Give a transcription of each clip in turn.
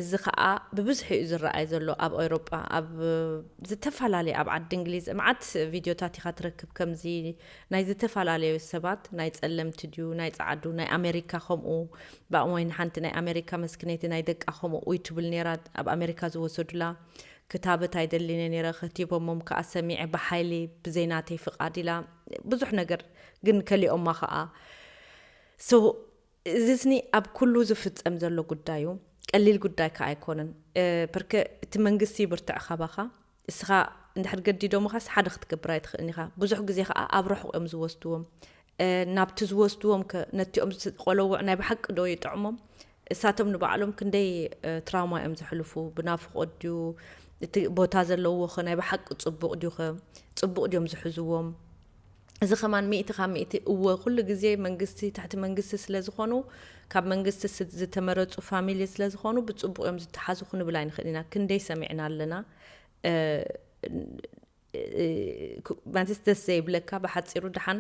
እዚ ከዓ ብብዝሒ እዩ ዝረኣይ ዘሎ ኣብ ኤውሮጳ፣ ኣብ ዝተፈላለየ፣ ኣብ ዓዲ እንግሊዝ መዓት ቪድዮታት ኢኻ ትረክብ። ከምዚ ናይ ዝተፈላለዩ ሰባት፣ ናይ ጸለምቲ ድዩ ናይ ጸዓዱ፣ ናይ ኣሜሪካ ከምኡ። ብኣሞይን ሓንቲ ናይ ኣሜሪካ መስክነይቲ ናይ ደቃ ከምኡ ውይ ትብል ነይራ። ኣብ ኣሜሪካ ዝወሰዱላ ክታበት ኣይደልን እየ ነይረ፣ ከቲቦሞም ከዓ ሰሚዐ ብሓይሊ ብዘይናተይ ፍቓድ ኢላ። ብዙሕ ነገር ግን ከሊኦማ ከዓ። So እዚ ስኒ ኣብ ኩሉ ዝፍጸም ዘሎ ጉዳይ እዩ። ቀሊል ጉዳይ ከዓ ኣይኮነን። እ፣ ብርከ እቲ መንግስቲ ይብርትዕ ካባኻ። እስኻ እንድሕር ገዲዶምኻስ ሓደ ክትገብር ኣይትኽእልን ኢኻ። ብዙሕ ግዜ ከዓ ኣብ ርሑቕ እዮም ዝወስድዎም። እ፣ ናብቲ ዝወስድዎም ከ ነቲኦም ስ-፣ ቆለውዕ ናይ ብሓቂ ዶ ይጥዕሞም? እሳቶም ንባዕሎም ክንደይ፣ እ፣ ትራውማ እዮም ዘሕልፉ። ብናፍቖት ድዩ? እቲ ቦታ ዘለውዎ ኸ ናይ ብሓቂ ጽቡቕ ድዩ ኸ? ጽቡቕ ድዮም ዝሕዝዎም? እዚ ከማን ሚእቲ ካብ ሚእቲ እወ፣ ኩሉ ግዜ መንግስቲ፣ ትሕቲ መንግስቲ ስለ ዝኾኑ፣ ካብ መንግስቲ ስ-፣ ዝተመረጹ ፋሚሊ ስለ ዝኾኑ፣ ብጽቡቕ እዮም ዝተሓዙ ክንብል ኣይንኽእል ኢና። ክንደይ ሰሚዕና ኣለና። እ፣ እ፣ ክ-፣ ማለትስ ደስ ዘይብለካ፣ ብሓጺሩ ደሓን፣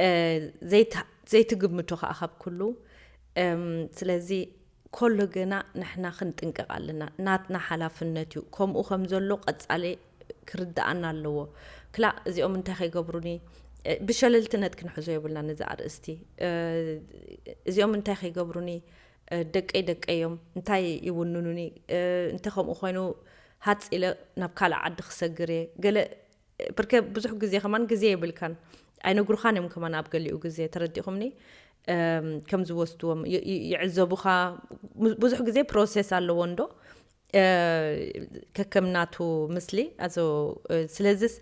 እ፣ ዘይት-፣ ዘይትግምቶ ከኣ ካብ ኩሉ። እም፣ ስለዚ ኮሎ ገና ንሕና ክንጥንቀቕ ኣለና። ናትና ሓላፍነት እዩ። ከምኡ ከም ዘሎ ቀጻሊ ክርድኣና ኣለዎ። ክላእ እዚኦም እንታይ ከይገብሩኒ፣ እ፣ ብሸለልትነት ክንሕዞ የብልና ነዚ ኣርእስቲ። እ፣ እዚኦም እንታይ ከይገብሩኒ፣ እ፣ ደቀይ ደቀይ እዮም፣ እንታይ ይውንኑኒ፣ እ፣ እንተ ከምኡ ኮይኑ ሃጽ ኢለ ናብ ካልእ ዓዲ ክሰግር እየ። ገለ፣ ብርከ ብዙሕ ግዜ ከማን ግዜ የብልካን። ኣይነግሩኻን እዮም ከማን ኣብ ገሊኡ ግዜ፣ ተረዲኹምኒ? እም፣ ከም ዝወስድዎም ይ-፣ ይ-፣ ይዕዘቡኻ። ሙ-፣ ብዙሕ ግዜ ፕሮሴስ ኣለዎ እንዶ፣ እ፣ ከከም ናቱ ምስሊ። ኣዞ፣ እ፣ ስለዚስ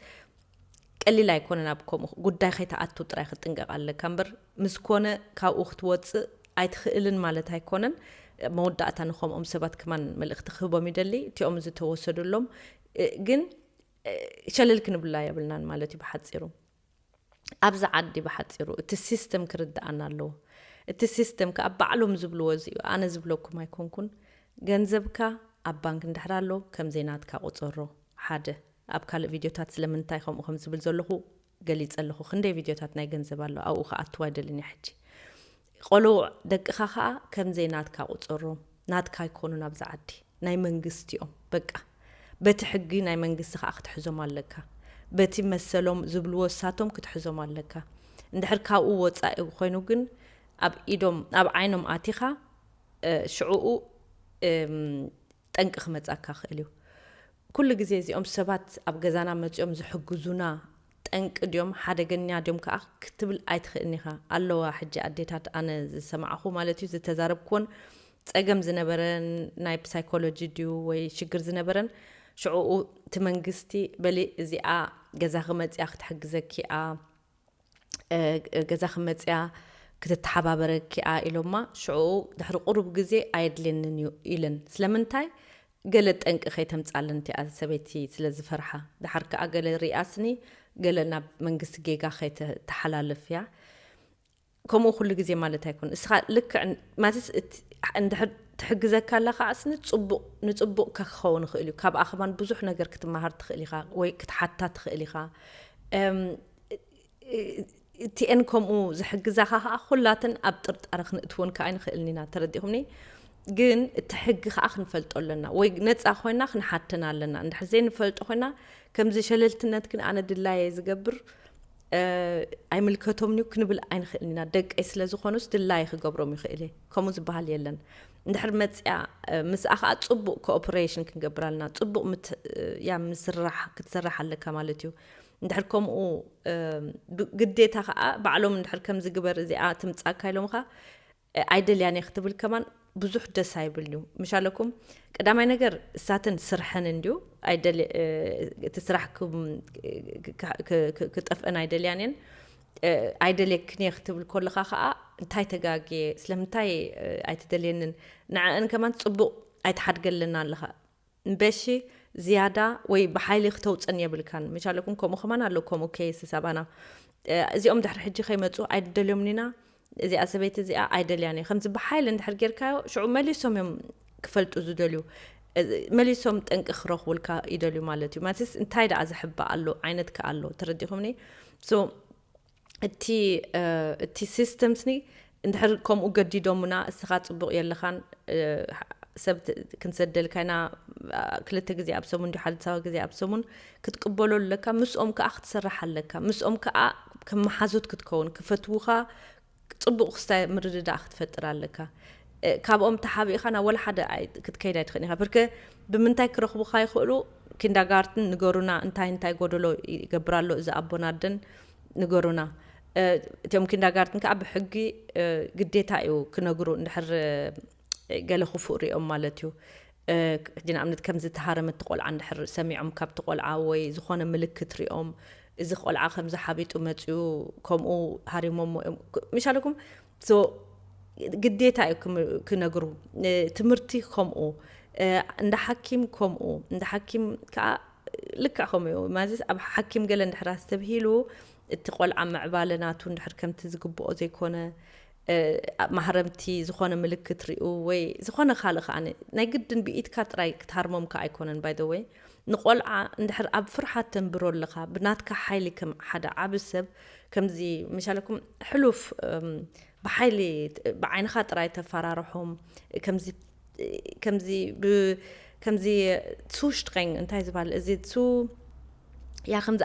ቀሊል ኣይኮነን። ኣብ ከምኡ ጉዳይ ከይተኣቱ ጥራይ ክትጥንቀቕ ኣለካ እምበር፣ ምስ ኮነ ካብኡ ክትወጽእ ኣይትኽእልን ማለት ኣይኮነን። መወዳእታ ንኸምኦም ሰባት ከማን መልእኽቲ ክህቦም ይደሊ፣ እቲኦም ዝተወሰዱሎም። እ፣ ግን፣ እ፣ ሸለል ክንብላ የብልናን ማለት እዩ ብሓጺሩ። ኣብዚ ዓዲ ብሓጺሩ እቲ ሲስተም ክርድኣና ኣለዎ። እቲ ሲስተም ከኣ ባዕሎም ዝብልዎ እዚ እዩ፣ ኣነ ዝብለኩም ኣይኮንኩን። ገንዘብካ ኣብ ባንክ እንድሕር ኣሎ፣ ከም ዘይናትካ ቁጸሮ። ሓደ፣ ኣብ ካልእ ቪድዮታት ስለምንታይ ከምኡ ከም ዝብል ዘለኹ ገሊጸ ኣለኹ። ክንደይ ቪድዮታት ናይ ገንዘብ ኣሎ፣ ኣብኡ ክኣትው ኣይደልን እየ ሕጂ። ቆልዑ ደቅኻ ኸኣ ከም ዘይናትካ ቁጸሮም። ናትካ ኣይኮኑን ኣብዚ ዓዲ፣ ናይ መንግስቲ እዮም። በቃ፣ በቲ ሕጊ ናይ መንግስቲ ኸኣ ክትሕዞም ኣለካ። በቲ መሰሎም ዝብልዎ እሳቶም ክትሕዞም ኣለካ። እንድሕር ካብኡ ወጻኢ ኮይኑ ግን፣ ኣብ ኢዶም፣ ኣብ ዓይኖም ኣቲኻ፣ እ፣ ሽዕኡ፣ እም፣ ጠንቂ ክመጻካ ክእል እዩ። ኩሉ ግዜ እዚኦም ሰባት ኣብ ገዛና መጺኦም ዝሕግዙና ጠንቂ ድዮም፣ ሓደገኛ ድዮም ከኣ ክትብል ኣይትኽእልን ኢኻ። ኣለዋ ሕጂ ኣዴታት፣ ኣነ ዝሰማዕኹ ማለት እዩ፣ ዝተዛረብኩዎን፣ ጸገም ዝነበረን፣ ናይ ፕሳይኮሎጂ ድዩ ወይ ሽግር ዝነበረን፣ ሽዕኡ እቲ መንግስቲ በሊ እዚኣ ገዛኺ መጺኣ ክትሕግዘኪ እያ፣ እ፣ ገዛኺ መጺኣ ክትተሓባበረኪ እያ ኢሎማ። ሽዕኡ ድሕሪ ቁሩብ ግዜ ኣየድልየንን እዩ ኢለን። ስለምንታይ? ገለ ጠንቂ ከይተምጻለን እቲኣ ሰበይቲ ስለ ዝፈርሓ። ደሓር ከኣ ገለ ሪኣስኒ፣ ገለ ናብ መንግስቲ ጌጋ ከይተሓላልፍ እያ። ከምኡ ኩሉ ግዜ ማለት ኣይኮን። እስኻ ልክዕ ን-፣ ማለትስ እቲ፣ እንድሕር ትሕግዘካ ኣላ ከዓስኒ ጽቡቕ፣ ንጽቡቕ ከ ክኸውን ይኽእል እዩ። ካብኣ ከማን ብዙሕ ነገር ክትመሃር ትኽእል ኢኻ ወይ ክትሓታ ትኽእል ኢኻ። እም፣ እቲኤን ከምኡ ዝሕግዛኻ ከኣ ኩላተን ኣብ ጥርጣረ ክንእትወን ከኣ ኣይንኽእልን ኢና። ተረዲኹምኒ? ግን እቲ ሕጊ ከኣ ክንፈልጦ ኣለና። ወይ ነጻ ኮይና ክንሓተን ኣለና። እንድሕር ዘይንፈልጦ ኮይና፣ ከምዚ ሸለልትነት ግን ኣነ ድላየ ዝገብር፣ እ፣ ኣይምልከቶምን እዩ ክንብል ኣይንኽእልን ኢና። ደቀይ ስለ ዝኾኑስ ድላየ ክገብሮም ይኽእል እየ። ከምኡ ዝበሃል የለን። እንድሕር መጽያ፣ እ፣ ምስኣ ከኣ ጽቡቕ ኮኦፐሬሽን ክንገብር ኣለና። ጽቡቕ ምት-፣ ያ ምስራሕ፣ ክትሰርሕ ኣለካ ማለት እዩ። እንድሕር ከምኡ፣ እ፣ ብ-፣ ግዴታ ከኣ ባዕሎም እንድሕር ከምዚ ግበር፣ እዚኣ ትምጻካ ኢሎምኻ፣ እ፣ ኣይደልያን እየ ክትብል ከማን ብዙሕ ደስ ኣይብል እዩ። ምሽ ኣለኩም፣ ቀዳማይ ነገር እሳተን ስርሐን እንድዩ፣ ኣይደል-፣ እ፣ እቲ ስራሕ ክም-፣ ክ-፣ ክ-፣ ክ-፣ ክጠፍአን ኣይደልያን እየን። እ፣ ኣይደልየክን እየ ክትብል ከለኻ ከኣ እንታይ ተጋግየ፣ ስለምንታይ፣ እ፣ ኣይትደልየንን? ንዐአን ከማን ጽቡቕ ኣይትሓድገለና ኣለኻ። እምበሺ ዝያዳ ወይ ብሓይሊ ክተውፀን የብልካን። ምሽ ኣለኩም፣ ከምኡ ከማን ኣሎ፣ ከምኡ ኬስ ሳባና። እ፣ እዚኦም ድሕሪ ሕጂ ከይመፁ ኣይደልዮምን ኢና። እዚኣ ሰበይቲ እዚኣ ኣይደልያን እየ ከምዚ ብሓይሊ እንድሕር ጌርካዮ፣ ሽዑ መሊሶም እዮም ክፈልጡ ዝደልዩ። እ፣ መሊሶም ጠንቂ ክረኽቡልካ ይደልዩ ማለት እዩ። ማለትስ እንታይ ደኣ ዝሕባእ ኣሎ፣ ዓይነት ከ ኣሎ፣ ተረዲኹምኒ? So፣ እቲ፣ እ፣ እቲ ሲስተምስኒ እንድሕር ከምኡ ገዲዶሙና፣ እስኻ ጽቡቕ የለኻን፣ እ፣ ሰብ ክንሰደልካ ኢና። ክልተ ግዜ ኣብ ሰሙን ዲ ሓድሳዊ ግዜ ኣብ ሰሙን ክትቅበሎ ኣለካ። ምስኦም ከዓ ክትሰርሕ ኣለካ። ምስኦም ከዓ ከም መሓዙት ክትከውን፣ ክፈትውኻ፣ ፅቡቅ ክስታይ ምርድዳእ ክትፈጥር ኣለካ። ካብኦም ተሓቢእካ ናብ ወላ ሓደ ክትከይድ ኣይትኽእል ኢካ። ብርከ ብምንታይ ክረኽቡካ ይኽእሉ? ኪንዳጋርትን ንገሩና፣ እንታይ እንታይ ጎደሎ ይገብር ኣሎ እዚ ኣቦን ኣደን ንገሩና። እቲኦም ኪንዳጋርትን ከዓ ብሕጊ ግዴታ እዩ ክነግሩ፣ እንድሕር ገለ ክፉእ ሪኦም ማለት እዩ። ሕጂ ንኣብነት ከምዚ ተሃረመቲ ቆልዓ እንድሕር ሰሚዖም፣ ካብቲ ቆልዓ ወይ ዝኾነ ምልክት ሪኦም፣ እዚ ቆልዓ ከምዚ ሓቢጡ መፅኡ፣ ከምኡ ሃሪሞሞ እዮም ምሻለኩም። ግዴታ እዩ ክነግሩ። ትምህርቲ ከምኡ፣ እንዳ ሓኪም ከምኡ፣ እንዳ ሓኪም ከዓ ልክዕ ከምኡ እዩ ማለት። ኣብ ሓኪም ገለ እንድሕር ኣስተብሂሉ፣ እቲ ቆልዓ ምዕባለ ናቱ እንድሕር ከምቲ ዝግብኦ ዘይኮነ፣ ማህረምቲ ዝኾነ ምልክት ሪኡ ወይ ዝኾነ ካልእ ከዓ፣ ናይ ግድን ብኢድካ ጥራይ ክትሃርሞም ከዓ ኣይኮነን። ባይ ወይ ንቆልዓ እንድሕር ኣብ ፍርሓት ተንብሮ ኣለካ፣ ብናትካ ሓይሊ ከም ሓደ ዓቢ ሰብ፣ ከምዚ ምሻለኩም ሕሉፍ ብሓይሊ ብዓይንኻ ጥራይ ተፈራርሖም፣ ከምዚ ከምዚ ከምዚ ሱሽትረኝ እንታይ ዝበሃል እዚ ሱ ያ ከምዚ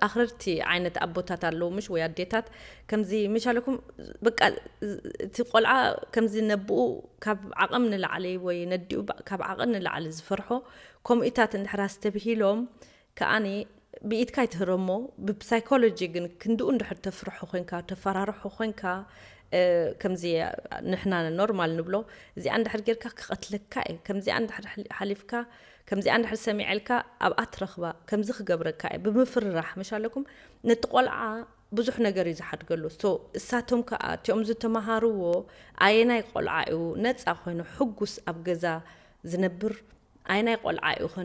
ኣኽረርቲ ዓይነት ኣቦታት ኣለዉ ምሽ ወይ ኣዴታት፣ ከምዚ ምሻለኩም በቃ እቲ ቆልዓ ከምዚ ነብኡ ካብ ዓቐም ንላዕሊ ወይ ነዲኡ ካብ ዓቐን ንላዕሊ ዝፈርሖ ከምኡታት እንድሕር ኣስተብሂሎም ከኣኒ ብኢድካ ኣይትህረሞ። ብሳይኮሎጂ ግን ክንድኡ እንድሕር ተፍርሖ ኮንካ፣ ተፈራርሖ ኮንካ፣ ከምዚ ንሕና ኖርማል ንብሎ፣ እዚኣ እንድሕር ጌርካ ክቐትለካ እየ፣ ከምዚኣ እንድሕር ሓሊፍካ፣ ከምዚኣ እንድሕር ሰሚዐልካ ኣብኣ ትረኽባ፣ ከምዚ ክገብረካ እየ ብምፍርራሕ ምሽ ኣለኩም። ነቲ ቆልዓ ብዙሕ ነገር እዩ ዝሓድገሉ። እሳቶም ከዓ እቲኦም ዝተምሃርዎ ኣየናይ ቆልዓ እዩ ነፃ ኮይኑ ሕጉስ ኣብ ገዛ ዝነብር፣ ኣየናይ ቆልዓ እዩ ከ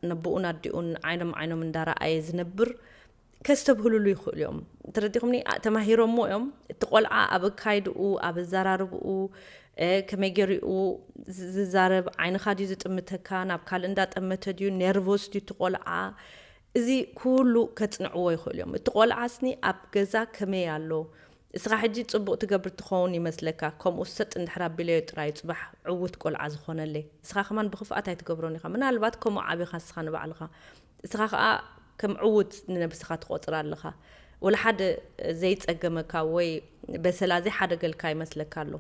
ነብኡን ኣዲኡን ዓይኖም ዓይኖም እንዳረኣየ ዝነብር ከስተብህሉሉ ይኽእሉ እዮም። ተረዲኹምኒ? ተማሂሮሞ እዮም። እቲ ቆልዓ ኣብ ኣካይድኡ፣ ኣብ ኣዘራርብኡ፣ ከመይ ገይሩ ዝዛረብ፣ ዓይንኻ ድዩ ዝጥምተካ፣ ናብ ካልእ እንዳጠመተ ድዩ፣ ኔርቮስ ድዩ እቲ ቆልዓ፣ እዚ ኩሉ ከጽንዕዎ ይኽእሉ እዮም። እቲ ቆልዓ ስኒ ኣብ ገዛ ከመይ ኣሎ፣ እስኻ ሕጂ ጽቡቕ ትገብር ትኸውን ይመስለካ፣ ከምኡ ሰጥ እንድሕር ኣቢለዮ ጥራይ ጽባሕ ዕዉት ቆልዓ ዝኾነለይ። እስኻ ከማን ብኽፍኣት ኣይትገብሮን ኢኻ። ምናልባት ከምኡ ዓቢኻ እስኻ ንባዕልኻ። እስኻ ኸኣ ከም ዕዉት ንነብስኻ ትቖጽር ኣለኻ። ወላ ሓደ ዘይጸገመካ ወይ በሰላ ዘይሓደገልካ ይመስለካ ኣሎ።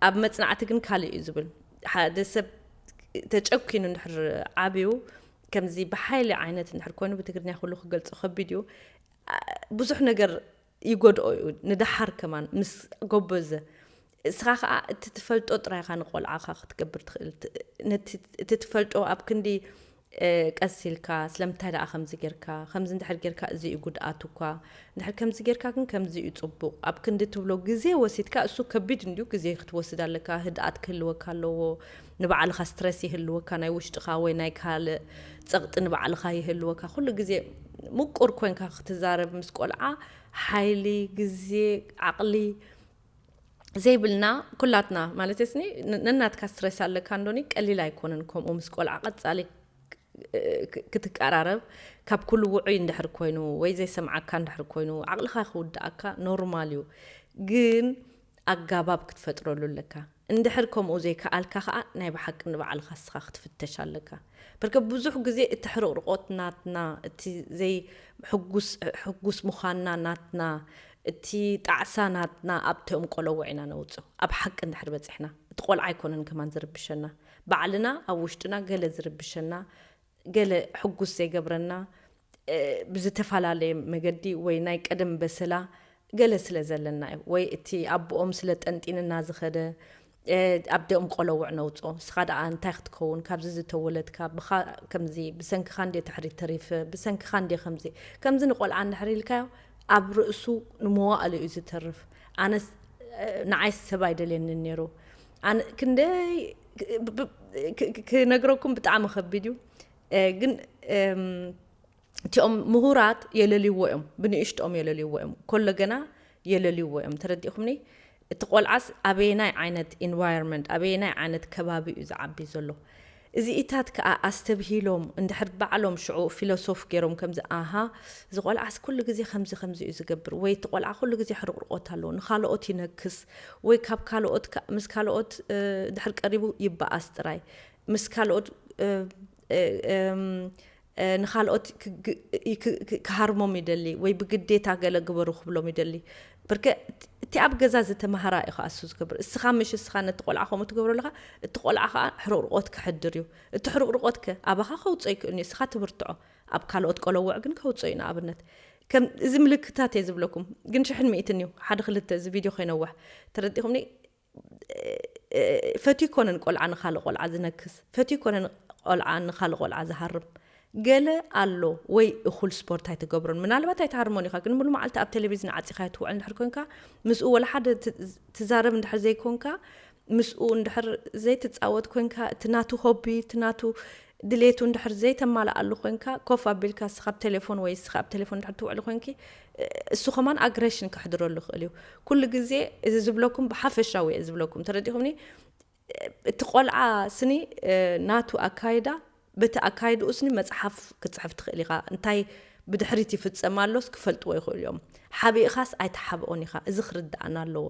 ኣብ መጽናዕቲ ግን ካልእ እዩ ዝብል። ሓደ ሰብ ተጨኪኑ እንድሕር ዓብዩ፣ ከምዚ ብሓይሊ ዓይነት እንድሕር ኮይኑ፣ ብትግርኛ ኩሉ ክገልጾ ከቢድ እዩ። ብዙሕ ነገር ይጎድኦ እዩ ንደሓር ከማን ምስ ጎበዘ። እስኻ ኸኣ እቲ ትፈልጦ ጥራይኻ ንቆልዓኻ ክትገብር ትኽእል። እቲ ትፈልጦ ኣብ ክንዲ ቀስ ኢልካ ስለምንታይ ደኣ ከምዚ ጌርካ፣ ከምዚ እንድሕር ጌርካ እዚ እዩ ጉድኣቱ እኳ፣ እንድሕር ከምዚ ጌርካ ግን ከምዚ እዩ ጽቡቕ፣ ኣብ ክንዲ ትብሎ ግዜ ወሲድካ፣ እሱ ከቢድ እንድዩ፣ ግዜ ክትወስድ ኣለካ፣ ህድኣት ክህልወካ ኣለዎ፣ ንባዕልኻ ስትረስ ይህልወካ፣ ናይ ውሽጥኻ ወይ ናይ ካልእ ጸቕጢ ንባዕልኻ ይህልወካ። ኩሉ ግዜ ምቁር ኮንካ ክትዛረብ ምስ ቆልዓ ሓይሊ፣ ግዜ፣ ዓቕሊ ዘይብልና ኩላትና ማለት ስኒ ነናትካ ስትረስ ኣለካ እንዶኒ ቀሊል ኣይኮነን። ከምኡ ምስ ቆልዓ ቀጻሊ ክትቀራረብ ካብ ኩሉ ውዑይ እንድሕር ኮይኑ ወይ ዘይሰምዓካ እንድሕር ኮይኑ ዓቕልኻ ክውድኣካ ኖርማል እዩ። ግን ኣጋባብ ክትፈጥረሉ ኣለካ። እንድሕር ከምኡ ዘይከኣልካ ኸኣ ናይ ብሓቂ ንባዕልኻ እስኻ ክትፍተሽ ኣለካ። በርከ ብዙሕ ግዜ እቲ ሕርቕርቆት ናትና፣ እቲ ዘይ ሕጉስ ሕጉስ ምዃንና ናትና፣ እቲ ጣዕሳ ናትና ኣብቶም ቆለውዕ ኢና ነውፅኦ። ኣብ ሓቂ እንድሕር በፂሕና እቲ ቆልዓ ኣይኮነን ከማን ዝርብሸና፣ ባዕልና ኣብ ውሽጥና ገለ ዝርብሸና፣ ገለ ሕጉስ ዘይገብረና፣ ብዝተፈላለየ መገዲ ወይ ናይ ቀደም በሰላ ገለ ስለ ዘለና እዩ። ወይ እቲ ኣቦኦም ስለ ጠንጢንና ዝኸደ ኣብ ደኦም ቆለውዕ ነውፅኦ። ንስኻ ደኣ እንታይ ክትከውን ካብዚ ዝተወለድካ፣ ብኻ ከምዚ ብሰንክኻ እንድየ ተሕሪ ተሪፈ፣ ብሰንክኻ እንድየ ከምዚ ከምዚ ንቆልዓ እንድሕር ኢልካዮ ኣብ ርእሱ ንመዋእሉ እዩ ዝተርፍ። ኣነስ ንዓይ ሰብ ኣይደልየንን ነይሩ። ኣነ ክንደይ ክነግረኩም ብጣዕሚ ከቢድ እዩ። ግን እቲኦም ምሁራት የለልይዎ እዮም፣ ብንእሽትኦም የለልይዎ እዮም፣ ኮሎ ገና የለልይዎ እዮም። ተረዲእኩምኒ? እቲ ቆልዓስ ኣበየናይ ዓይነት ኢንቫይሮንመንት፣ ኣበየናይ ዓይነት ከባቢ እዩ ዝዓቢ ዘሎ? እዚኢታት ከኣ ኣስተብሂሎም እንድሕር ባዕሎም ሽዑ ፊሎሶፍ ገይሮም ከምዚ ኣሃ እዚ ቆልዓስ ኩሉ ግዜ ከምዚ ከምዚ እዩ ዝገብር ወይ እቲ ቆልዓ ኩሉ ግዜ ሕርቕርቆት ኣለዎ ንኻልኦት ይነክስ ወይ ካብ ካልኦት ምስ ካልኦት ድሕር ቀሪቡ ይበኣስ ጥራይ ምስ ካልኦት ንኻልኦት ክሃርሞም ይደሊ ወይ ብግዴታ ገለ ግበሩ ክብሎም ይደሊ። ብርከ እቲ ኣብ ገዛ ዝተማሃራ እዩ ከኣሱ ዝገብር። እስኻ ምሽ እስኻ ነቲ ቆልዓ ከምኡ ትገብሮ ኣለኻ፣ እቲ ቆልዓ ከዓ ሕርቕርቆት ክሕድር እዩ። እቲ ሕርቕርቆት ከ ኣባኻ ከውፅኦ ይክእል እዩ፣ እስኻ ትብርትዖ። ኣብ ካልኦት ቆለውዕ ግን ከውፅኦ እዩ። ንኣብነት ከም እዚ ምልክታት እየ ዝብለኩም፣ ግን ሽሕን ሚእትን እዩ። ሓደ ክልተ እዚ ቪድዮ ከይነውሕ ተረዲኹምኒ። ፈትዩ ኮነን ቆልዓ ንኻልእ ቆልዓ ዝነክስ፣ ፈትዩ ኮነን ቆልዓ ንኻልእ ቆልዓ ዝሃርም። ገለ ኣሎ ወይ እኹል ስፖርት ኣይትገብሮን። ምናልባት ኣይትሃርሞን ኢኻ፣ ግን ሙሉ መዓልቲ ኣብ ቴሌቪዝን ዓጺኻ ኣይትውዕል እንድሕር ኮንካ፣ ምስኡ ወላ ሓደ ት-፣ ትዛረብ እንድሕር ዘይኮንካ፣ ምስኡ እንድሕር ዘይትጻወት ኮንካ፣ እቲ ናቱ ሆቢ፣ እቲ ናቱ ድሌቱ እንድሕር ዘይተማልኣሉ ኮንካ፣ ኮፍ ኣቢልካ እስኻ ኣብ ቴሌፎን ወይ እስኻ ኣብ ቴሌፎን እንድሕር ትውዕል ኮንኪ፣ እሱ ከማን ኣግሬሽን ከሕድረሉ ይኽእል እዩ። ኩሉ ግዜ እዚ ዝብለኩም ብሓፈሻዊ እየ ዝብለኩም፣ ተረዲኹምኒ? እቲ ቆልዓ ስኒ ናቱ ኣካይዳ፣ በቲ ኣካይድኡ ስኒ መጽሓፍ ክትጽሕፍ ትኽእል ኢኻ። እንታይ ብድሕሪት ይፍጸም ኣሎስ ክፈልጥዎ ይኽእሉ እዮም። ሓቢእኻስ ኣይትሓብኦን ኢኻ። እዚ ክርድኣና ኣለዎ።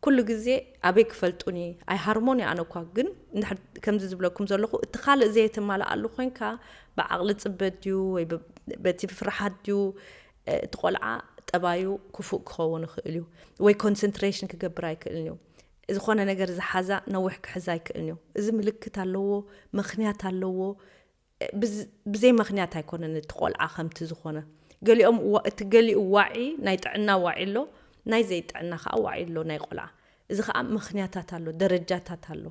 ኩሉ ግዜ ኣበይ ክፈልጡኒ? ኣይሃርሞን እየ ኣነ እኳ፣ ግን እንድሕር ከምዚ ዝብለኩም ዘለኹ፣ እቲ ካልእ ዘየተማልኣሉ ኮንካ፣ ብዓቕሊ ጽበት ድዩ ወይ ብ-፣ በቲ ፍርሓት ድዩ፣ እ፣ እቲ ቆልዓ ጠባዩ ክፉእ ክኸውን ይኽእል እዩ። ወይ ኮንሰንትሬሽን ክገብር ኣይክእልን እዩ። ዝኾነ ነገር ዝሓዛ ነዊሕ ክሕዝ ኣይክእልን እዩ። እዚ ምልክት ኣለዎ፣ ምኽንያት ኣለዎ። እ፣ ብዝ-፣ ብዘይ ምኽንያት ኣይኮነን እቲ ቆልዓ ከምቲ ዝኾነ። ገሊኦም ዋ-፣ እቲ ገሊኡ ዋዒ ናይ ጥዕና ዋዒ ኣሎ፣ ናይ ዘይጥዕና ከዓ ዋዒ ኣሎ ናይ ቆልዓ። እዚ ከዓ ምኽንያታት ኣሎ፣ ደረጃታት ኣሎ።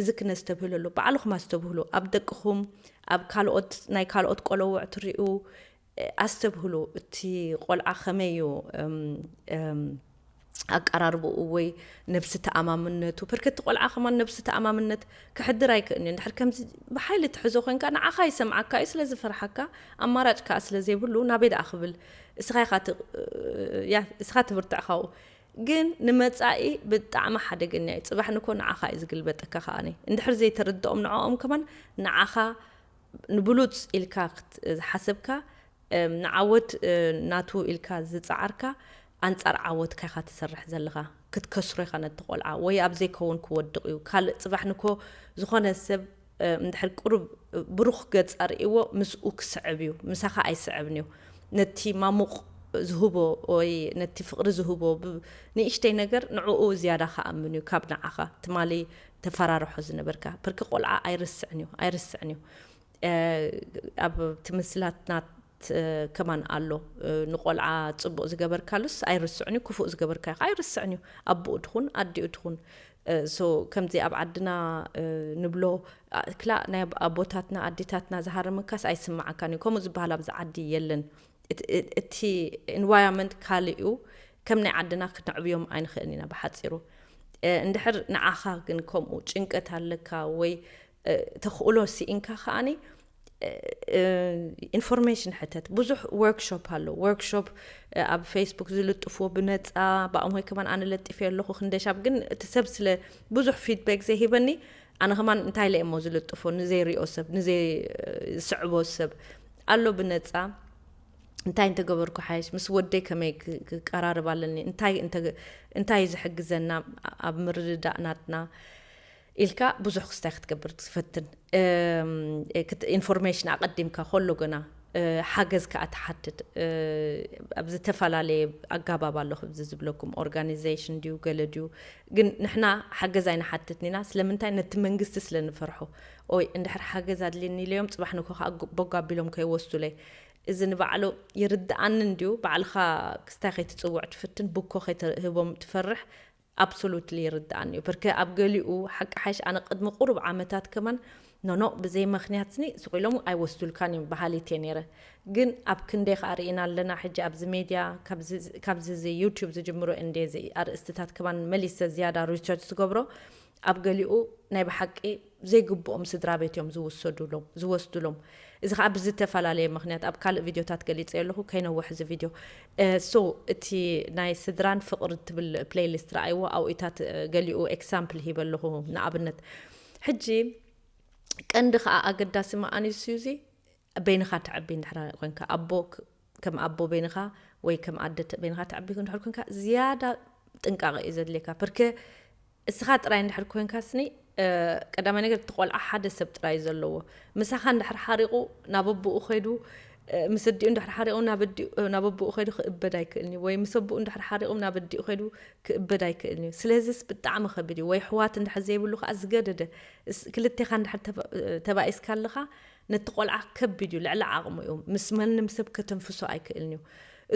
እዚ ክነስተብህለሉ፣ ባዕልኹም ኣስተብህሉ። ኣብ ደቅኹም፣ ኣብ ካልኦት፣ ናይ ካልኦት ቆለውዕ ትሪኡ፣ እ፣ ኣስተብህሉ። እቲ ቆልዓ ከመይ እዩ፣ እም፣ እም፣ ኣቀራርብኡ ወይ ነብሲ ተኣማምነቱ። ብርከቲ ቆልዓ ከማን ነብሲ ተኣማምነት ክሕድር ኣይክእልን እዩ። እንድሕር ከምዚ ብሓይሊ ትሕዞ ኮንካ፣ ንዓኻ ይሰምዓካ እዩ፣ ስለ ዝፈርሓካ፣ ኣማራጭ ከኣ ስለ ዘይብሉ፣ ናበይ ደኣ ክብል? እስኻ ኢኻ ት-፣ ያ፣ እስኻ ትብርትዕ ካብኡ። ግን ንመጻኢ ብጣዕሚ ሓደገኛ እዩ። ጽባሕ ንኮ ንዓኻ እዩ ዝግልበጠካ ከኣኒ። እንድሕር ዘይተረድኦም ንዕኦም ከማን ንዓኻ ንብሉጽ ኢልካ ክት-፣ ዝሓሰብካ፣ እም፣ ንዓወት፣ እ፣ ናቱ ኢልካ ዝጸዓርካ፣ ኣንጻር ዓወትካ ኢኻ ትሰርሕ ዘለኻ። ክትከስሮ ኢኻ ነቲ ቆልዓ፣ ወይ ኣብ ዘይከውን ክወድቕ እዩ። ካልእ ጽባሕ ንኮ ዝኾነ ሰብ፣ እ፣ እንድሕር ቁሩብ ብሩኽ ገጽ ኣርእይዎ፣ ምስኡ ክስዕብ እዩ። ምሳኻ ኣይስዕብን እዩ። ነቲ ማሙቕ ዝህቦ ወይ ነቲ ፍቕሪ ዝህቦ ብ-፣ ንእሽተይ ነገር ንዕኡ ዝያዳ ክኣምን እዩ ካብ ንዓኻ። ትማሊ ተፈራርሖ ዝነበርካ። ብርኪ ቆልዓ ኣይርስዕን እዩ፣ ኣይርስዕን እዩ። እ፣ ኣብ ትምስላት ናት-፣ እ፣ ከማን ኣሎ። እ፣ ንቆልዓ ጽቡቕ ዝገበርካሉስ ኣይርስዕን እዩ፣ ክፉእ ዝገበርካዮ ኸዓ ኣይርስዕን እዩ። ኣቦኡ ትኹን፣ ኣዲኡ ትኹን። እ፣ ሶ፣ ከምዚ ኣብ ዓድና፣ እ፣ ንብሎ፣ ኣ-፣ ክላእ ናይ ኣብ-፣ ኣቦታትና፣ ኣዴታትና ዝሃረመካስ ኣይስምዓካን እዩ። ከምኡ ዝበሃል ኣብዚ ዓዲ የለን። እት-፣ እ-፣ እቲ ኢንቫይሮንመንት ካልእ እዩ። ከም ናይ ዓድና ክነዕብዮም ኣይንኽእልን ኢና ብሓጺሩ። እ፣ እንድሕር ንዓኻ ግን ከምኡ ጭንቀት ኣለካ ወይ፣ እ፣ ተኽእሎ ስኢንካ ከኣኒ፣ እ፣ እ፣ ኢንፎርሜሽን ሕተት። ብዙሕ ወርክሾፕ ኣሎ። ወርክሾፕ፣ እ፣ ኣብ ፌስቡክ ዝልጥፍዎ ብነጻ፣ ብኣምሆይ ከማን ኣነ ለጢፈ ኣለኹ ክንደሻብ፣ ግን እቲ ሰብ ስለ ብዙሕ ፊድባክ ዘይሂበኒ፣ ኣነ ከማን እንታይ ኢለ እሞ ዝልጥፎ ንዘይሪኦ ሰብ፣ ንዘይ-፣ ዝስዕቦ ሰብ ኣሎ ብነጻ። እንታይ እንተገበርኩ ሓይሽ፣ ምስ ወደይ ከመይ ክ-፣ ክቀራረብ ኣለኒ፣ እንታይ እንተ-፣ እንታይ እዩ ዝሕግዘና ኣብ ምርድዳእ ናትና ኢልካ ብዙሕ ክስታይ ክትገብር ትፈትን። እም፣ ክት-፣ ኢንፎርሜሽን ኣቐዲምካ ከሎ ገና፣ እ፣ ሓገዝ ከኣ ትሓትት። እ፣ ኣብ ዝተፈላለየ ኣጋባብ ኣሎ፣ ከምዚ ዝብለኩም ኦርጋናይዜሽን ድዩ ገለ ድዩ፣ ግን ንሕና ሓገዝ ኣይንሓትትን ኢና። ስለምንታይ? ነቲ መንግስቲ ስለ ንፈርሖ። ኦይ፣ እንድሕር ሓገዝ ኣድልየኒ ኢለዮም፣ ጽባሕ ንግሆ ከኣ ጎ-፣ ቦግ ኣቢሎም ከይወስዱለይ። እዚ ንባዕሉ ይርድኣኒ እንድዩ፣ ባዕልኻ ክስታይ ከይትጽውዕ ትፍትን፣ ብኮ ከይትህቦም ትፈርሕ፣ ኣብሶሉትሊ ይርድኣኒ እዩ። ብርከ ኣብ ገሊኡ ሓቂ ሓይሽ ኣነ ቅድሚ ቁሩብ ዓመታት ከማን፣ ኖ፣ ኖ፣ ብዘይ ምኽንያት ስኒ ስቕ ኢሎም ኣይወስዱልካን እዮም በሃሊት እየ ነይረ። ግን ኣብ ክንደይ ከኣ ርኢና ኣለና፣ ሕጂ ኣብዚ ሜድያ፣ ካብዚ፣ ካብዚ እዚ ዩቱብ ዝጅምሮ እንዴ እዚ ኣርእስትታት ከማን መሊሰ ዝያዳ ሪሰርች ዝገብሮ፣ ኣብ ገሊኡ ናይ ብሓቂ ዘይግብኦም ስድራ ቤት እዮም ዝውሰዱሎም፣ ዝወስዱሎም። እዚ ከኣ ብዝተፈላለየ ምኽንያት ኣብ ካልእ ቪድዮታት ገሊጸዮ ኣለኹ፣ ከይነውሕ እዚ ቪድዮ። እ፣ ሶ፣ እቲ ናይ ስድራን ፍቕሪ ትብል ፕሌይሊስት ረኣይዎ፣ ኣብኡታት፣ እ፣ ገሊኡ ኤክሳምፕል ሂበ ኣለኹ፣ ንኣብነት። ሕጂ ቀንዲ ከዓ ኣገዳሲ መዓንዩ እሱ እዚ በይንኻ ትዕቢ እንድሕር ኮንካ፣ ኣቦ ክ-፣ ከም ኣቦ በይንኻ ወይ ከም ኣደ ተ-፣ በይንኻ ትዕቢ እንድሕር ኮንካ፣ ዝያዳ ጥንቃቐ እዩ ዘድልየካ። ብርክ እስኻ ጥራይ እንድሕር ኮንካ ስኒ፣ እ፣ ቀዳማይ ነገር እቲ ቆልዓ ሓደ ሰብ ጥራይ እዩ ዘለዎ። ምሳኻ እንድሕር ሓሪቑ ናብ ኣቦኡ ኸይዱ፣ እ፣ ምስ ኣዲኡ እንድሕር ሓሪቑ ናብ ኣዲኡ፣ ናብ ኣቦኡ ኸይዱ ክእበድ ኣይክእልን እዩ። ወይ ምስ ኣቦኡ እንድሕር ሓሪቑ ናብ ኣዲኡ ኸይዱ ክእበድ ኣይክእልን እዩ። ስለዚስ ብጣዕሚ ከቢድ እዩ። ወይ ኣሕዋት እንድሕር ዘይብሉ ከዓ ዝገደደ። እስ-፣ ክልቴኻ እንድሕር ተባ-፣ ተባኢስካ ኣለኻ፣ ነቲ ቆልዓ ከቢድ እዩ፣ ልዕሊ ዓቕሙ እዩ። ምስ ማንም ሰብ ከተንፍሶ ኣይክእልን እዩ።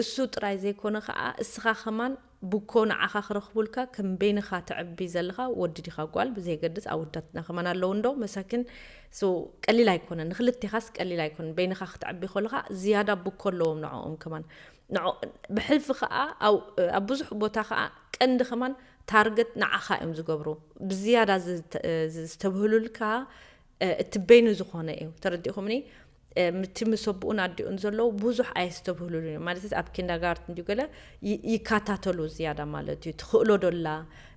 እሱ ጥራይ ዘይኮነ ከዓ፣ እስኻ ከማን ብኮ ንዓኻ ክረኽቡልካ፣ ከም በይንኻ ትዕቢ ዘለኻ፣ ወዲ ዲኻ ጓል፣ ብዘይገድስ ኣወዳትና ከማን ኣለዉ እንዶ፣ መሳኪን። ሶ፣ ቀሊል ኣይኮነን፣ ንክልቴኻስ ቀሊል ኣይኮነን። በይንኻ ክትዕቢ ከለኻ፣ ዝያዳ ብኮ ኣለዎም ንዕኦም ከማን። ንዕ-፣ ብሕልፊ ከዓ፣ ኣብ፣ ኣብ ብዙሕ ቦታ ከዓ፣ ቀንዲ ከማን ታርገት ንዓኻ እዮም ዝገብሩ። ብዝያዳ ዝተ-፣ ዝተብህሉልካ፣ እ፣ እቲ በይኑ ዝኾነ እዩ። ተረዲእኹምኒ? እ፣ ምቲ ምስ ኣቦኡን ኣዲኡን ዘለዉ ብዙሕ ኣየስተብህሉሉን እዮም። ማለት፣ ኣብ ኪንደርጋርተን ድዩ ገለ ይ-፣ ይከታተሉ ዝያዳ ማለት እዩ። ትኽእሎ ዶ ኣላ?